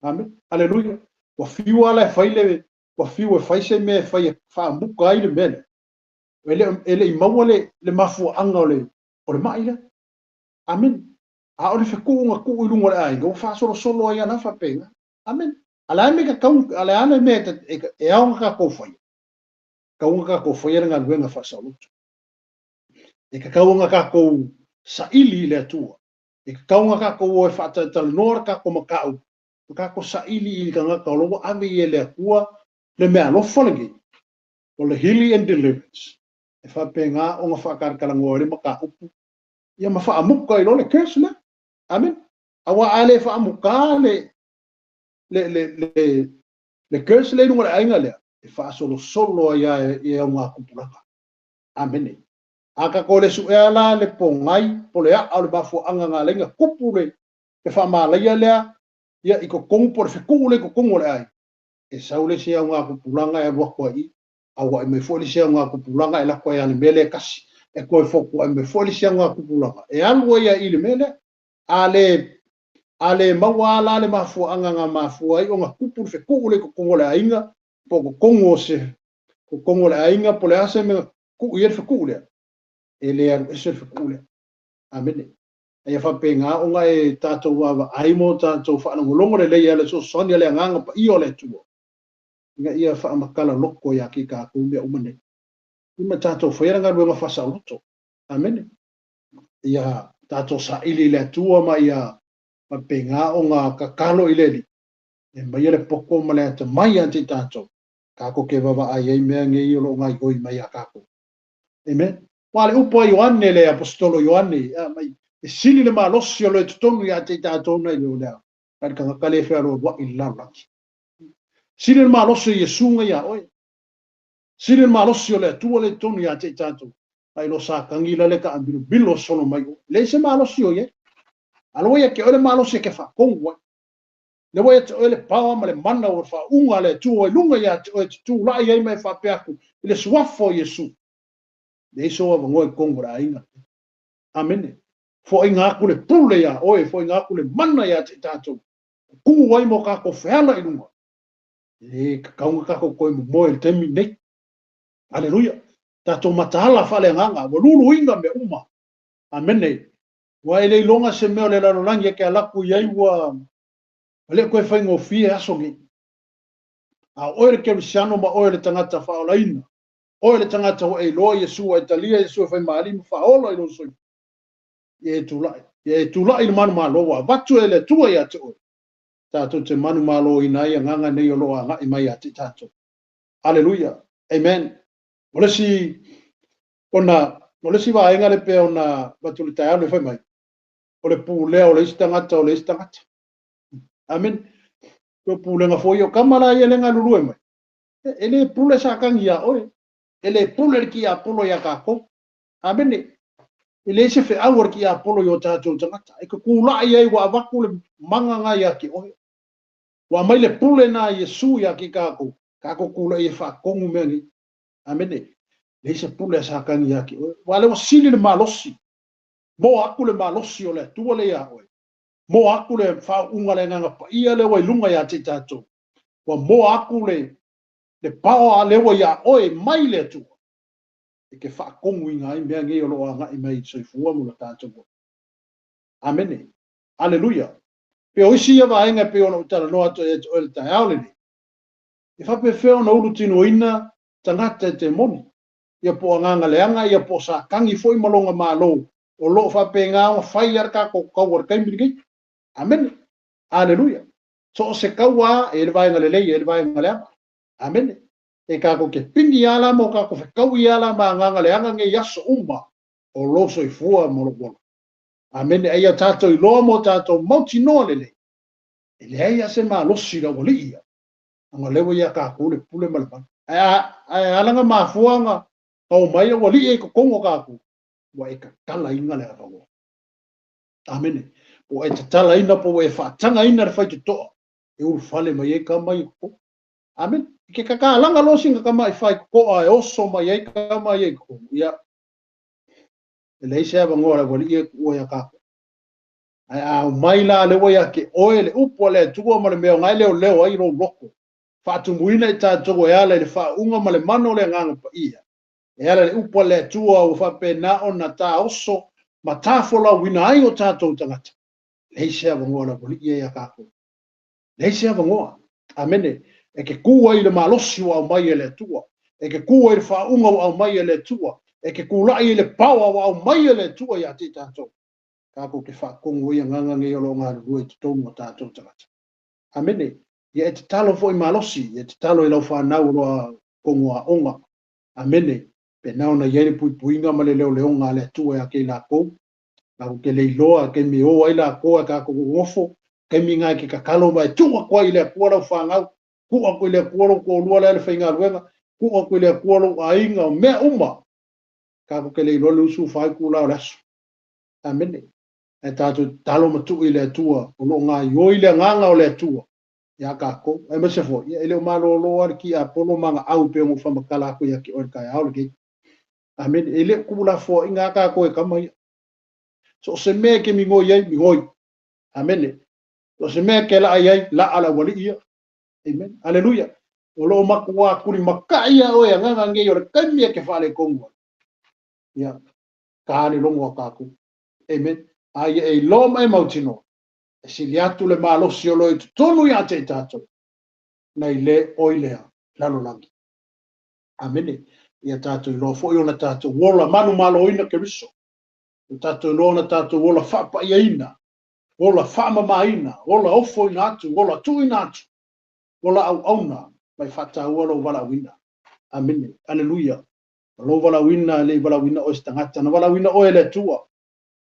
Amen. Aleluia. Ua fiu ala e fai le, ua fiu e fai se mea e fai e faamuka ai le mea lea. E le i maua le mafuaaga o le mai lea. Amen. A o le fekuuga tuu i luga o le aiga, ua faasolosolo ai ala faapena. Amen. A le a me ka kau, a le a le mea e aoga kākou faia. Kauga kākou faia le galuega faasaoloto. E kakauga kākou saili i le Atua. E kakauga kākou o e faatatalanoa le kākou mataupu. Ma kākou saili i le tagata o lo o ua ave i e le Atua le meaalofa lenei, o le healing and deliverance, e faapena ona faatalatalanoa ai le mataupu, ia ma faamuta ai loa le curse lea. Amene. Aua a le faamuta le curse lea i luga o le aiga lea, e faasolosolo ai lava i augatupulaga. Amene. A tatou le suea la le pogai po o le aa o le mafuaaga na ala ai ona tupu le faamalaia lea, ia i totonu po o le fetuu lea i totonu o le aiga, e sau le isi augatupulaga e alu atu ai i, auai mai foi le isi augatupulaga e lako ai le mea lea e tasi, e toe fotuai mai foi le isi augatupulaga e alu ai i le mea lea. A le maua la le mafuaaga na mafua ai ona tupu le fetuu lea i totonu o le aiga, po o totonu o se totonu o le aiga, po o le a se mea tuu i ai le fetuu lea, e le alu ese le fetuu lea. Amene. Aia faapena ona e tatou vaavaai ma o tatou faalogologo lelei i le fesoasoani a le Agaga Paia o le Atua, ina ia faamatala loko ia te tatou mea uma nei. Ma tatou faia le galuega faasaoloto. Amene. Ia tatou saili i le Atua ma ia faapena ona tatalo i le Alii, e maia le poto ma le atamai ia te tatou, tatou te vaavaai ai mea nei o lo o gaoioi mai ia tatou. Amen. Ua le upu a Ioane le aposetolo Ioane, mai e sili le malosi o lo e totonu ia te tatou nai lo lea, nai le tagata le fealoaloai i le lalolagi. Sili le malosi o Iesu ngai ia oe. Sili le malosi o le Atua le totonu ia te tatou, nai lo Satani la le taamilomilo solo mai oe. Le se malosi o ia. Aloa ia ke oe le malosi e ke whaakongu ai. Le wai te oe le pawa ma le mana o whaunga le Atua i lunga ia te oe te tū lai ai mai whaapeaku i le suafo o Iesu. Le iso awangoa i kongo le aiga. Amene. Fo inga aku le pule ia oe, fo inga aku le mana ia te tātou. Ku ai mo kako wheala i lunga. E kakaunga kako koe mo moe le temi nei. Aleluia. Tātou mataala whale nganga, wa lulu inga me uma. Amene. Wa ele ilonga se mea o le lalolagi e ke alaku iai ua le koe whaingofie aso ngi. A oe le kerisiano ma oe le tangata whaolaina. Oe le tangata wa e loa Iesu e talia Iesu e whai maali ma whaola i lo soi. Ia e tūlai. Ia e tūlai le manu malo wa vatu e le tua ia te oe. Tātou te manu malo ina ia nganga nei o loa ngai mai a te tātou. Aleluia. Amen. O le si ona o le si vaenga le pe ona vatu le taeao le whai mai. O le pūlea o le isi tangata o le isi tangata. Amen. Ko pūlenga foi o kamala ia le ngalulue mai. E le pule sa kangi ia oe. E le pule le ki Apolo ia kākou. Amene. E le se wheau ki Apolo i o tātou tangata. E ka kūlai ai wa avaku le manga ia ki oe. Wa mai le pule nā Iesu ia ki kākou. Kākou kūlai e whaakongu mea ni. Amene. Le se pule sa kangi ia ki oe. Wa le wasili le malosi. Mo aku le malosi o le Atua le ia oe. Mo aku le whaunga le nganga paia le wai lunga ia te tātou. Wa mo aku le pao a lewa ia oe mai le Atua. E ke whaakongu i ngai mea ngei o loa ngai mai soifua mo le tātou. Amene. Aleluia. Pe o isi ia vaenga pe ona utala noa atu e te oe le taeao lenei. E whape wheo na ulu tino ina tangata e te moni. Ia po anganga leanga, ia po sa kangi foi malonga malo. O loo whape ngā o whai ara kako kau ar kaimiri kei. Amene. Aleluia. So o se kaua e le vaenga lelei e le vaenga leanga. Amene. E kako ke pingi ala mo kako whekau i ala ma nganga leanga nge yaso uma o loso i fua mo lo wala. Amene. Eia tātou i loa mo tātou mauti noa lelei. E lea ia se malosi la wali ia. Anga lewa ia kākou le pule ma le mana. Ai alanga mafuanga kau mai wali e kokongo kākou. Wa e katala inga le awangoa. Amene. Po e tatala ina po e whaatanga ina le whai te toa. E uru whale mai e ka mai ko. Amen. Ke kakalanga lo singa ka mai whai koa e oso mai e ka mai e ko. Ia. E lei se awangoa le wali e kua ia kākou. Ai au mai la le wai ke oe le upo le atua ma le mea ngai leo leo ai lo loko. Whaatumuina i tātou e ala i le whaunga ma le mano le nganga pa ia. E ala le upo le atua o whapena o na tā oso ma tāfola wina ai o tātou tangata. Lei se awangoa le wali ia ia kākou. Lei se awangoa. Amene. E ke kua i le malosi o au mai e le atua. E ke kua i le whaunga o au mai e le atua. E ke kūlai i le pawa o au mai e le atua ia te tātou. Kākou ke whaakongu ia nganga ngei o lo ngā rua i te tonu o tātou tangata. Amene. Ia e tatalo foi malosi, ia tatalo i lau fanau o loa kongo aoga. Amene. Pe na ona i ai le puipuiga ma le leoleoga a le Atua ia te i lakou. Lakou te le iloa taimi e o ai lakou ae tatou nonofo, taimi na e te tatalo ma e tuu atu ai i le Atua lau fanau, tuu atu i le Atua lou toalua lea i le faigaluega, tuu atu i le Atua lou aiga, o mea uma. Tatou te le iloa le 24 itula o le aso. Amene. Ae tatou tatalo ma tuu i le Atua o lo o gaioi le agaga o le Atua ia tatou. Aemaise foi, ia e le o malolo lava le tiapolo ma ana au pei ona ou faamatala atu ia te oe i le taeao lenei. Amene. E le o tuulafoaiina lava tatou e tama ia. So o se mea e te migoi ai, migoi. Amene. So o se mea e te laa i ai, laa le aualii ia. Amen. Aleluia. O lo o matua tulimatai ia oe agaga nei o le taimi e te faaletonu ai. Ia, ta le logo a tatou. Amen. A ia e iloa ma e mautinoa, e sili atu le malosi o lo o i totonu ia te i tatou, nai le oi lea lalolagi. Amene. Ia tatou iloa foi ona tatou ola manumaloina Keriso. Ia tatou iloa ona tatou ola faapaiaina, ola faamamaina, ola ofoina atu, ola tuuina atu, ola auauna, mai faataua lou valaauina. Amene. Aleluia. O lou valaauina e le i valaauina oe se tagata, na valaauina oe e le Atua.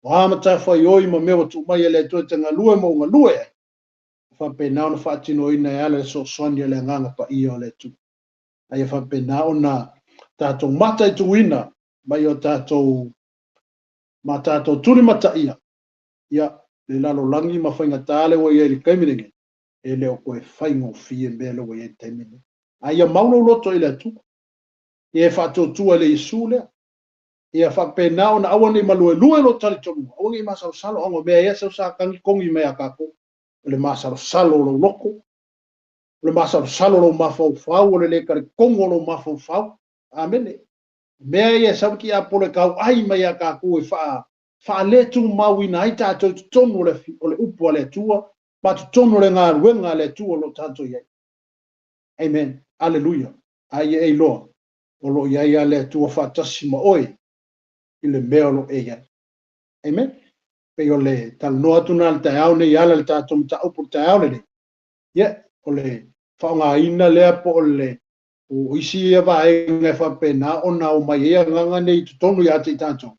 O a matafaioi ma mea ua tuu mai e le Atua e te galue ma ou galue ai, e faapena ona faatinoina e ala i le fesoasoani a le Agaga Paia o le Atua. A ia faapena ona tatou mataituina mai o tatou ma tatou tulimataia, ia, le lalolagi ma faigata le ua i ai i le taimi lenei, e le o toe faigofie mea le ua i ai i le taimi lenei. A ia mau lou loto i le Atua, ia e faatuatua i le Iesu lea, ia faapena ona aua ne i maluelue lou talitonuga, aua ne i masalosalo, ona o mea ia sau Satani togi mai ia tatou, o le masalosalo o lou loto, o le masalosalo o lou mafaufau, o le le talitonu o lou mafaufau. Amene. O mea ia e sau le tiapolo e tauai mai ia tatou e faaletumauina ai tatou i totonu o le upu a le Atua ma totonu o le galuega a le Atua o lo o tatou i ai. Amen. Aleluia. A ia e iloa, o lo o i ai lava le Atua faatasi ma oe i le mea o lo o e i ai. Amen. Pei o le talanoa atu na le taeao nei ala le tatou mataupu le taeao lenei. Ia, o le faaaogaina lea po o le o isi ia vaega e faapena ona o mai ai agaga nei i totonu ia te i tatou.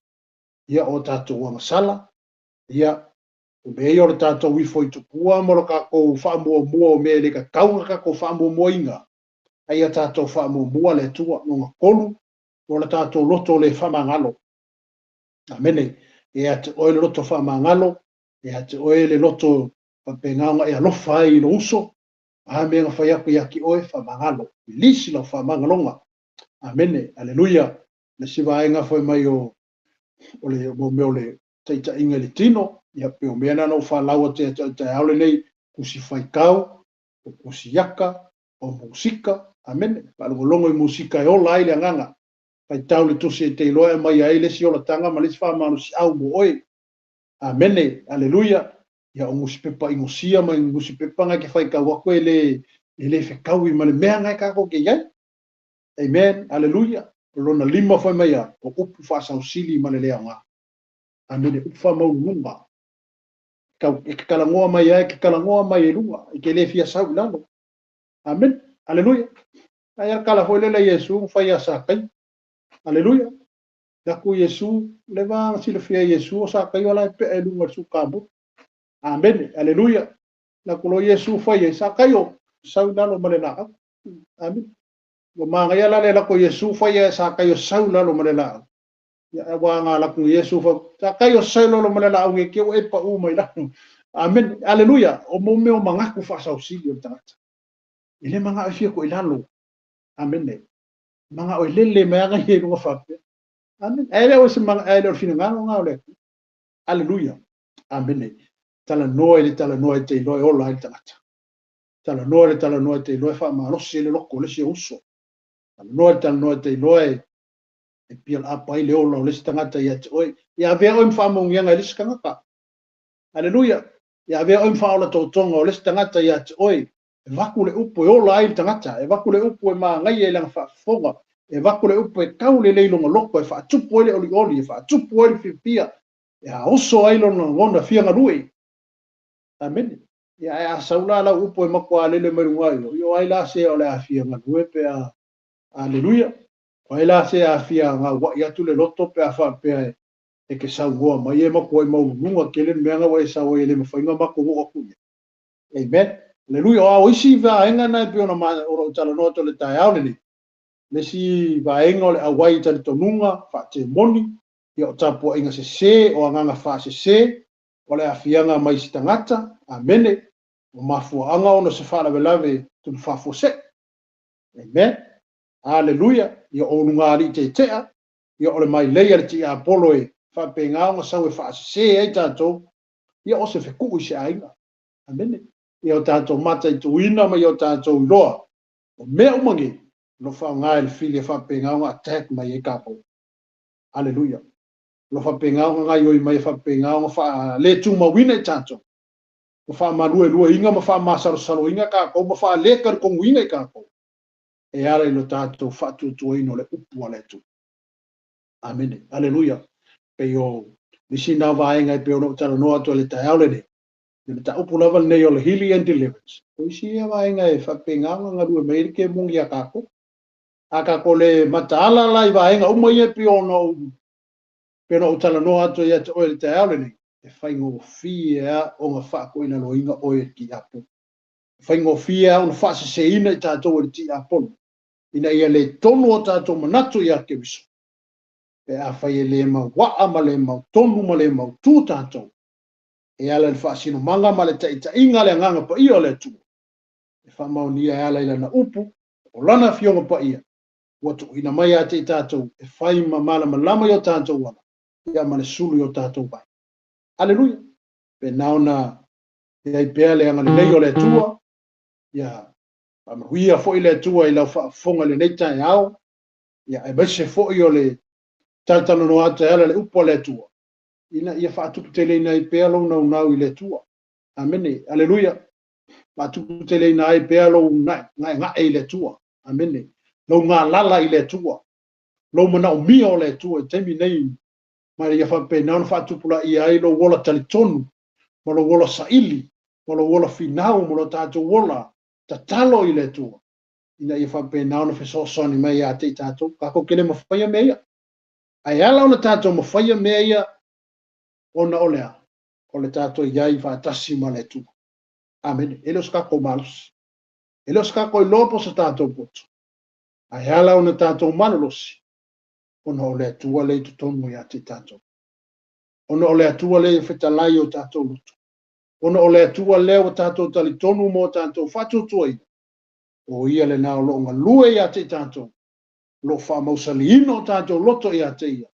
Ia, o tatou agasala, ia, o mea ia o le tatou ifo i tupua ma lo tatou faamuamua o mea e le tatau ona tatou faamuamuaina, a ia tatou faamuamua le Atua. Lona tolu, o le tatou loto le faamagalo. Amene. E ia te oe le loto faamagalo, e ia te oe le loto faapena ona e alofa ai i lou uso, a mea na fai atu ia te oe, faamagalo. Release lau faamagaloga. Amene. Aleluia. Le isi vaega foi mai o le mo mea o le taitaiga i le tino, ia pe o mea na na ou faalaua te ata taeao lenei, tusi faitau, o tusi aka, o musika. Amene. Faalogologo i musika e ola ai le agaga. Faitau le tusi e te iloa e mai ai le isi olataga ma le isi faamalosiau mo oe. Amene. Aleluia. Ia o nusipepa inosia ma nusipepa na e te faitau atu e le fetaui ma le mea na e tatou te i ai. Amen. Aleluia. O lona lima foi mai a, o upu faasausili ma le le aoga. Amene. Upu faamaualuluga. E te talanoa mai ai, e te talanoa mai e luga, e te le fia sau i lalo. Amen. Aleluia. Ai a tala foi lele Iesu na fai ia Sakaio. Aleluia. Iaku Iesu, le va silafia Iesu o Sakaio ala e pea e luga o le sukamuru. Amene. Aleluia. La kulo Iesu fai e Sakaio, sau i lalo ma le laau. Amene. Ua magaia la le lako Iesu fai e Sakaio sau i lalo ma le laau. Ia ua nga laku Iesu fa Sakaio sau i lalo ma le laau nge ke ua e pa u mai lalo. Amen. Aleluia. O mo mea o mangaku faasausili o le tagata. E le mangao e fia ko i lalo. Amene. Mangao e lele mai aga i luga faapea. Amen. Ae le o se manga, ae le o le finagalo ngā o le Atua. Aleluia. Amene. Talanoa i le talanoa e te iloa e ola ai le tagata. Talanoa i le talanoa e te iloa e faamalosi ai le loko o le isi uso. Talanoa i le talanoa e te iloa e pialaapa ai le ola o le isi tagata ia te oe. Ia avea oe ma faamauniaga i le isi tagata. Aleluia. Ia avea oe ma faaola totoga o le isi tagata ia te oe. E vaku le upu e ola ai le tagata, e vaku le upu e magaia i lana faafofoga, e vaku le upu e kau lelei lona loko, e faatupu ai le olioli, e faatupu ai le fiafia, e aoso ai lona lagona fia galue. Amene. Ia ae a sau la lau upu e matua lele mai luga i o, ia o ai la se o le a fia galue pe a, aleluia. O ai la se a fia gaua'i atu le loto pe a faapea e te saunoa mai e matuai maualuluga tele le mea na ua e sau ai e le mafai ona matou oo atu i ai. Amen. Aleluia. O a o isi vaega na e pei ona o lou talanoa atu i le taeao lenei, le isi vaega o le auai i talitonuga faatemoni, ia o tapuaiga sesē, o agaga faasesē, o le aafiaga mai se tagata, amene, o mafuaaga ona se faalavelave tupu faafuasei. Amen. Aleluia. Ia o ulugalii tetea, ia o le mailei a le tiapolo e faapena ona sau e faasesē ai tatou, ia o se fetuu i se aiga. Amene. Ia o tatou mataituina ma ia o tatou iloa, o mea uma nei, o lo o faaaoga e le fili e faapena ona attack mai ai tatou. Aleluia. O lo o faapena ona gaoioi mai e faapena ona faaletumauina i tatou, ma faamaluelueina ma faamasalosaloina tatou, ma faaletalitonguina i tatou, e ala i lo tatou faatuatuaina o le upu a le Atua. Amene. Aleluia. Pei o nisi na vaega e pei ona ou talanoa atu i le taeao lenei, le mataupu lava lenei o le healing and deliverance. O isi ia vaega e faapena ona galue mai ai le kemoni iā tatou. A tatou le mataala la i vaega uma ia e pei ona ou talanoa atu ia te oe i le taeao lenei, e faigofie lava ona faatoilaloina oe e le tiapolo. E faigofie lava ona faaseseina i tatou e le tiapolo, ina ia le tonu o tatou manatu ia Keriso, pe afai e le mauaa ma le mautonu ma le mautū tatou, e ala i le faasinomaga ma le taitaiga a le Agaga Paia o le Atua, e faamaonia e ala i lana upu, o lana Afioga Paia, ua tuuina mai ia te i tatou e fai ma malamalama i o tatou ala, ia ma le sulu i o tatou vai. Aleluia! Pena ona i ai pea le agalelei o le Atua, ia faamanuia foi le Atua i lau faafofoga i lenei taeao, ia aemaise foi o le talatalanoa atu e ala i le upu a le Atua, ina ia faatuputeleina ai pea lou naunau i le Atua. Amene. Aleluia. Faatuputeleina ai pea lou gaegae i le Atua. Amene. Lou galala i le Atua. Lou manaomia o le Atua i taimi nei, ma ia faapena ona faatupulaia ai lou ola talitonu, ma lou ola saili, ma lou ola finau, ma lo tatou ola tatalo i le Atua, ina ia faapena ona fesoasoani mai ia te i tatou. Tatou te le mafaia mea ia. Ae ala ona tatou mafaia mea ia, ona o le a? O le tatou i ai faatasi ma le Atua. Amene. E le o se tatou malosi. E le o se tatou iloa po o se tatou poto. Ae ala ona tatou malolosi, ona o le Atua lea i totonu ia te i tatou. Ona o le Atua lea e fetalai i o tatou loto. Ona o le Atua lea ua tatou talitonu ma o tatou faatuatuaina, o ia lena o loo galue ia te i tatou, o loo faamausaliina o tatou loto ia te ia,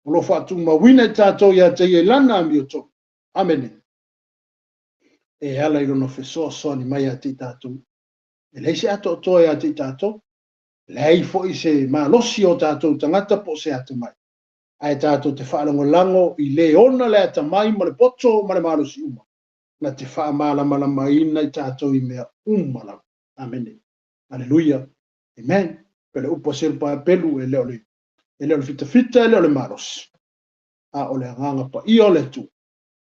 o loo faatumauina i tatou ia te ia i lana amiotonu. Amene. E ala i lona fesoasoani mai ia te i tatou. E leai se atoatoa ia te i tatou, leai foi se malosi o tatou tagata po o se atamai, ae tatou te faalagolago i le ona le atamai ma le poto ma le malosi uma, na te faamalamalamaina i tatou i mea uma lava. Amene. Aleluia. Amen. Pe le upu a Serupaapelu, e le o le fitafita, e le o le malosi, a o le agaga paia o le Atua,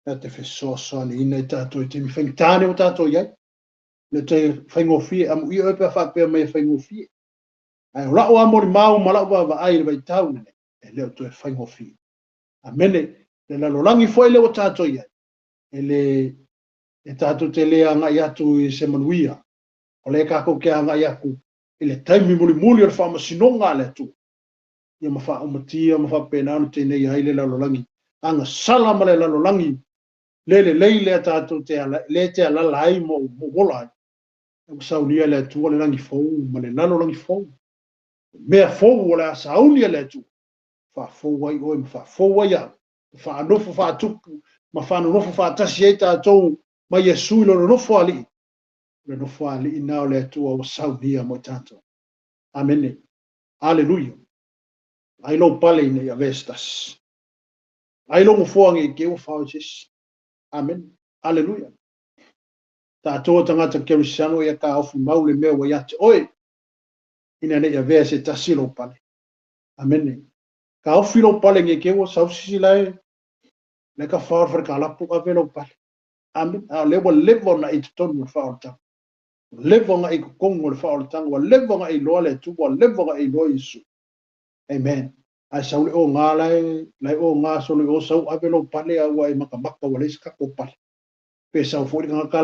na te fesoasoaniina i tatou i taimi faigata nei ua tatou i ai. Le te faigofie, amuia oe pe a faapea mai e faigofie. Ae o lau amolimau ma lau vaavaai i le vaitau lenei, e le o toe faigofie. Amene. Le lalolagi foi le ua tatou i ai, e le e tatou te le agai atu i se manuia, o lea tatou te agai atu i le taimi mulimuli o le faamasinoga a le Atua, ia ma faaumatia ma faapena ona tenei ai le lalolagi agasala ma le lalolagi le lelei lea tatou te ala, le te alala ai ma ola ai. Ua saunia le Atua le lagi fou ma le lalolagi fou. Mea fou o le a saunia le Atua, faafou ai oe ma faafou ai au, faanofo faatupu ma faanonofo faatasi ai tatou ma Iesu i lona nofo alii. O le nofo alii na o le Atua ua saunia mo i tatou. Amene. Aleluia. Ai lou pale ina ia avea se tasi. Ai lou nofoa nei te ua fao i se isi. Amene. Aleluia. Tatou o tagata kerisiano ia taofi mau le mea ua ia te oe, ina nei avea se tasi lou pale. Amene. Taofi lou pale nei te ua sau sisi lae, le ka fao le wharekalapu ave lou pale. Amene. A o lea ua leva ona e i totonu o le faaolataga. Ua leva ona e i totonu o le faaolataga. Ua leva ona e iloa le Atua. Ua leva ona e iloa Iesu. Amen. Ae sau le oga la e oga solo i o sau ave lou pale a ua e matamata ua leai se tatou pale. Pe sau foi le tagata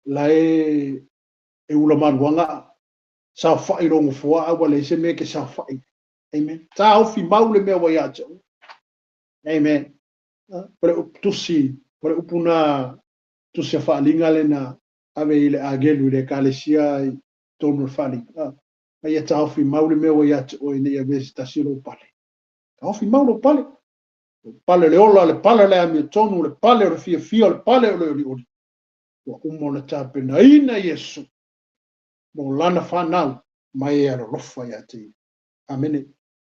la e e ula maluaga saofai i lou nofoa a ua leai se mea e te saofai. Amen. Taofi mau le mea ua ia te oe. Amen. O le upu tusi, o le upu na tusi a faaaliga lena ave i le agelu i le ekalesia i totonu o le faaaliga. A ia taofi mau le mea ua ia te oe ina ia avea se tasi lou pale. Taofi mau lou pale. O pale o le ola, le pale o le amiotonu, le pale o le fiafia, o le pale o le olioli. Ua uma ona tapenaina Iesu mo lana fanau ma e alolofa ia te ia. Amene.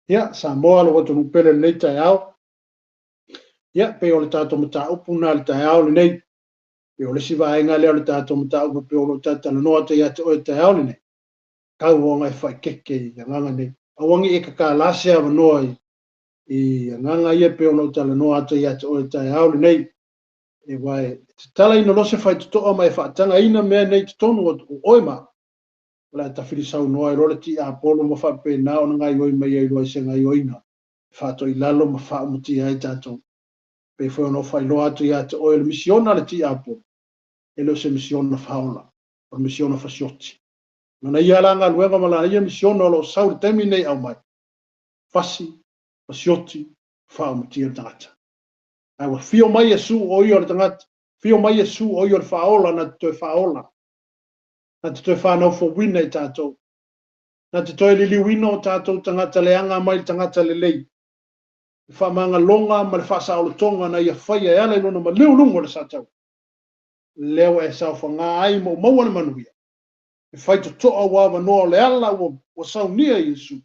Ia, Samoa lou atunuu pele lenei taeao. Ia, pei o le tatou mataupu na le taeao lenei. Pei o le isi vaega lea o le tatou mataupu pei o lo o talanoa atu ia te oe taeao lenei. Tau ona e faikeke i agaga nei. Aua ne i e tatala se avanoa i agaga ia pei ona ou talanoa atu ia te oe taeao lenei. E aua e tatalaina loa se faitotoa ma e faatagaina mea nei i totonu o oe ma au. O le a tafili saunoa ai loa le tiapolo ma faapena ona gaoioi mai ai loa i se gaoioiga e faatoilalo ma faaumatia ai tatou. Pei foi ona ou faailoa atu ia te oe o le misiona a le tiapolo, e le o se misiona faaola, o le misiona fasioti. Lana ia la galuega ma lana ia misiona o lo o sau i le taimi lenei aumai, fasi, fasioti, faaumatia le tagata. Ae ua fio mai Iesu o ia o le tagata, fio mai Iesu o ia o le faaola na te toe faaola, na te toe whanau fouina i tātou, na te toe liliuina o tātou tagata leaga mai le tagata lelei. Le faamagaloga ma le faasaolotoga na ia faia e ala i lona maliu i luga o le sataua. Lea ua e saofaga ai ma ua maua le manuia. E faitotoa ua avanoa o le ala ua saunia e Iesu.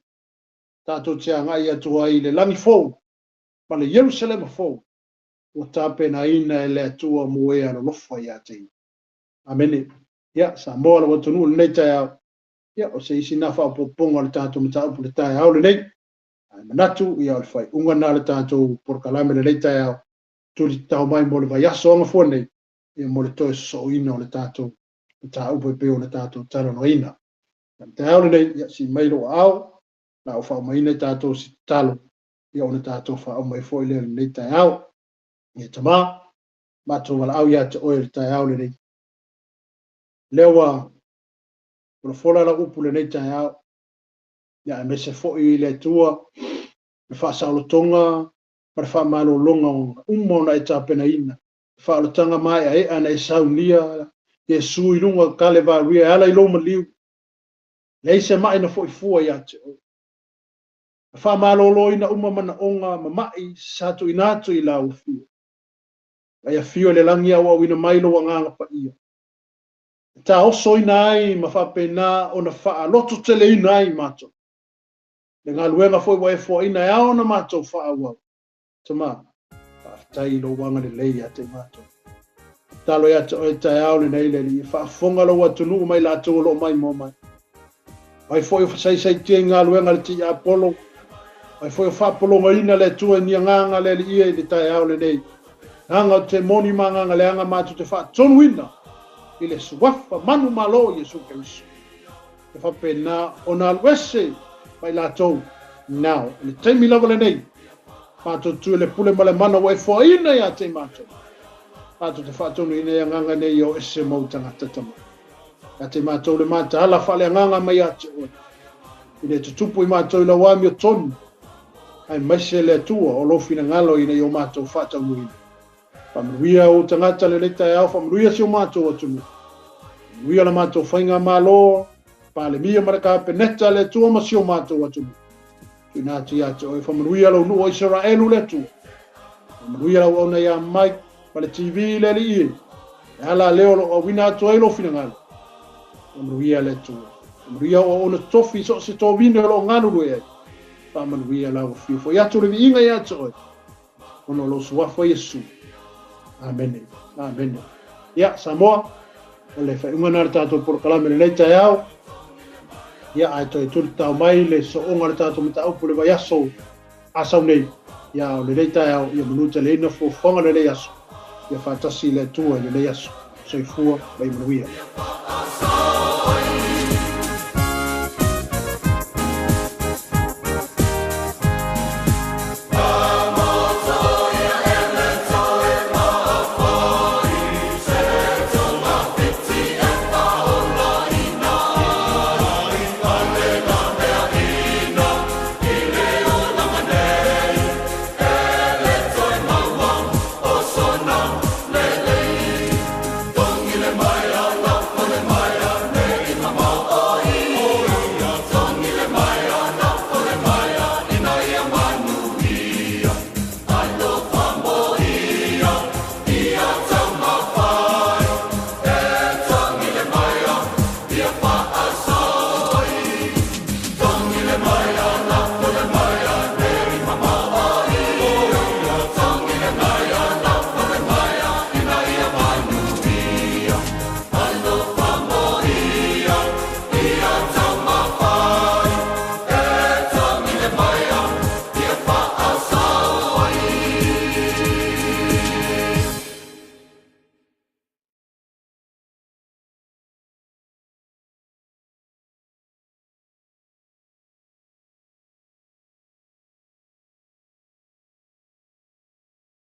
Tātou te agai atu ai i le lagi fou ma le Ierusalema fou ua tapenaina e le Atua mo e alolofa ia te ia. Amene. Ia, Samoa lou atunuu i lenei taeao, ia, o se isi na faaopoopoga o le tatou mataupu i le taeao lenei. Ae manatu, ia, o le faaiuga na o le tatou polokalame i lenei taeao, tuli tatao mai mo le vaiaso agafua nei, ia, mo le toe sosooina o le tatou mataupu e pei ona tatou talanoaina. I le taeao lenei, ia, sii mai lou aao, la o faaumaina i tatou se tatalo, ia ona tatou faauma ai foi lea i lenei taeao. Ia Tama, matou valaau ia te oe i le taeao lenei. Lea ua folafola lau upu lenei taeao, ia aemaise foi i le Atua, le faasaolotoga ma le faamalologa o uma ona e tapenaina, le faaolataga maeaea na e saunia Iesu i luga o Kalevaria e ala i lou maliu, leai se mai na foi fua ia te oe. Na faamaloloina uma manaoga ma mai sa tuuina atu i lau afio. Ai afio i le lagi auauina mai lou agaga paia. E taosoina ai ma faapena ona faalototeleina ai matou. Le galuega foi ua e foaina e ao ona matou faaauau. Tama, faafetai i lou agalelei ia te matou. Tatalo ia te oe taeao lenei le Alii, e faafofoga lou atunuu mai latou o lo o maimoa mai. Ai foi o fasaisaitia i galuega a le tiapolo, ai foi o faapologaina le Atua i ni agaga le Alii e i le taeao lenei. Agaga o te moni ma agaga leaga matou te faatonuina i le suafa manumalo o Iesu Keriso. E faapena ona alu ese mai latou now. I le taimi lava lenei, matou tu i le pule ma le mana ua e foaina ia te matou. Matou te faatonuina i agaga nei o ese mau tagata tama. Ia te matou le mataala faaleagaga mai ia te oe. I le tutupu i matou i lau amiotonu, aemaise le Atua o lou finagalo ina ia o matou faataunuuina. Faamanuia ou tagata lenei taeao, faamanuia si o matou atunuu. Faamanuia la matou faigamalo, Palemia ma le Kapeneta, le Atua ma si o matou atunuu. Tuuina atu ia te oe, faamanuia lou nuu o Isaraelu le Atua. Faamanuia lau auauna ia Mike ma le TV le Alii e. E ala lea o lo o auina atu ai lou finagalo. Faamanuia le Atua. Faamanuia ou auauna totofi i so o se tovine o lo o galulue ai. Faamanuia lau afio foi atu le viiga ia te oe. Ona o lou suafa Iesu. Amene. Amene. Ia, Samoa, o le faaiuga na o le tatou polokalame lenei taeao. Ia, ae toe tuli tatao mai le sooga o le tatou mataupu le vaiaso asau nei. Ia, o lenei taeao, ia manu taleina fuafuaga lenei aso. Ia faatasi le Atua i lenei aso. Soifua ma ia manuia.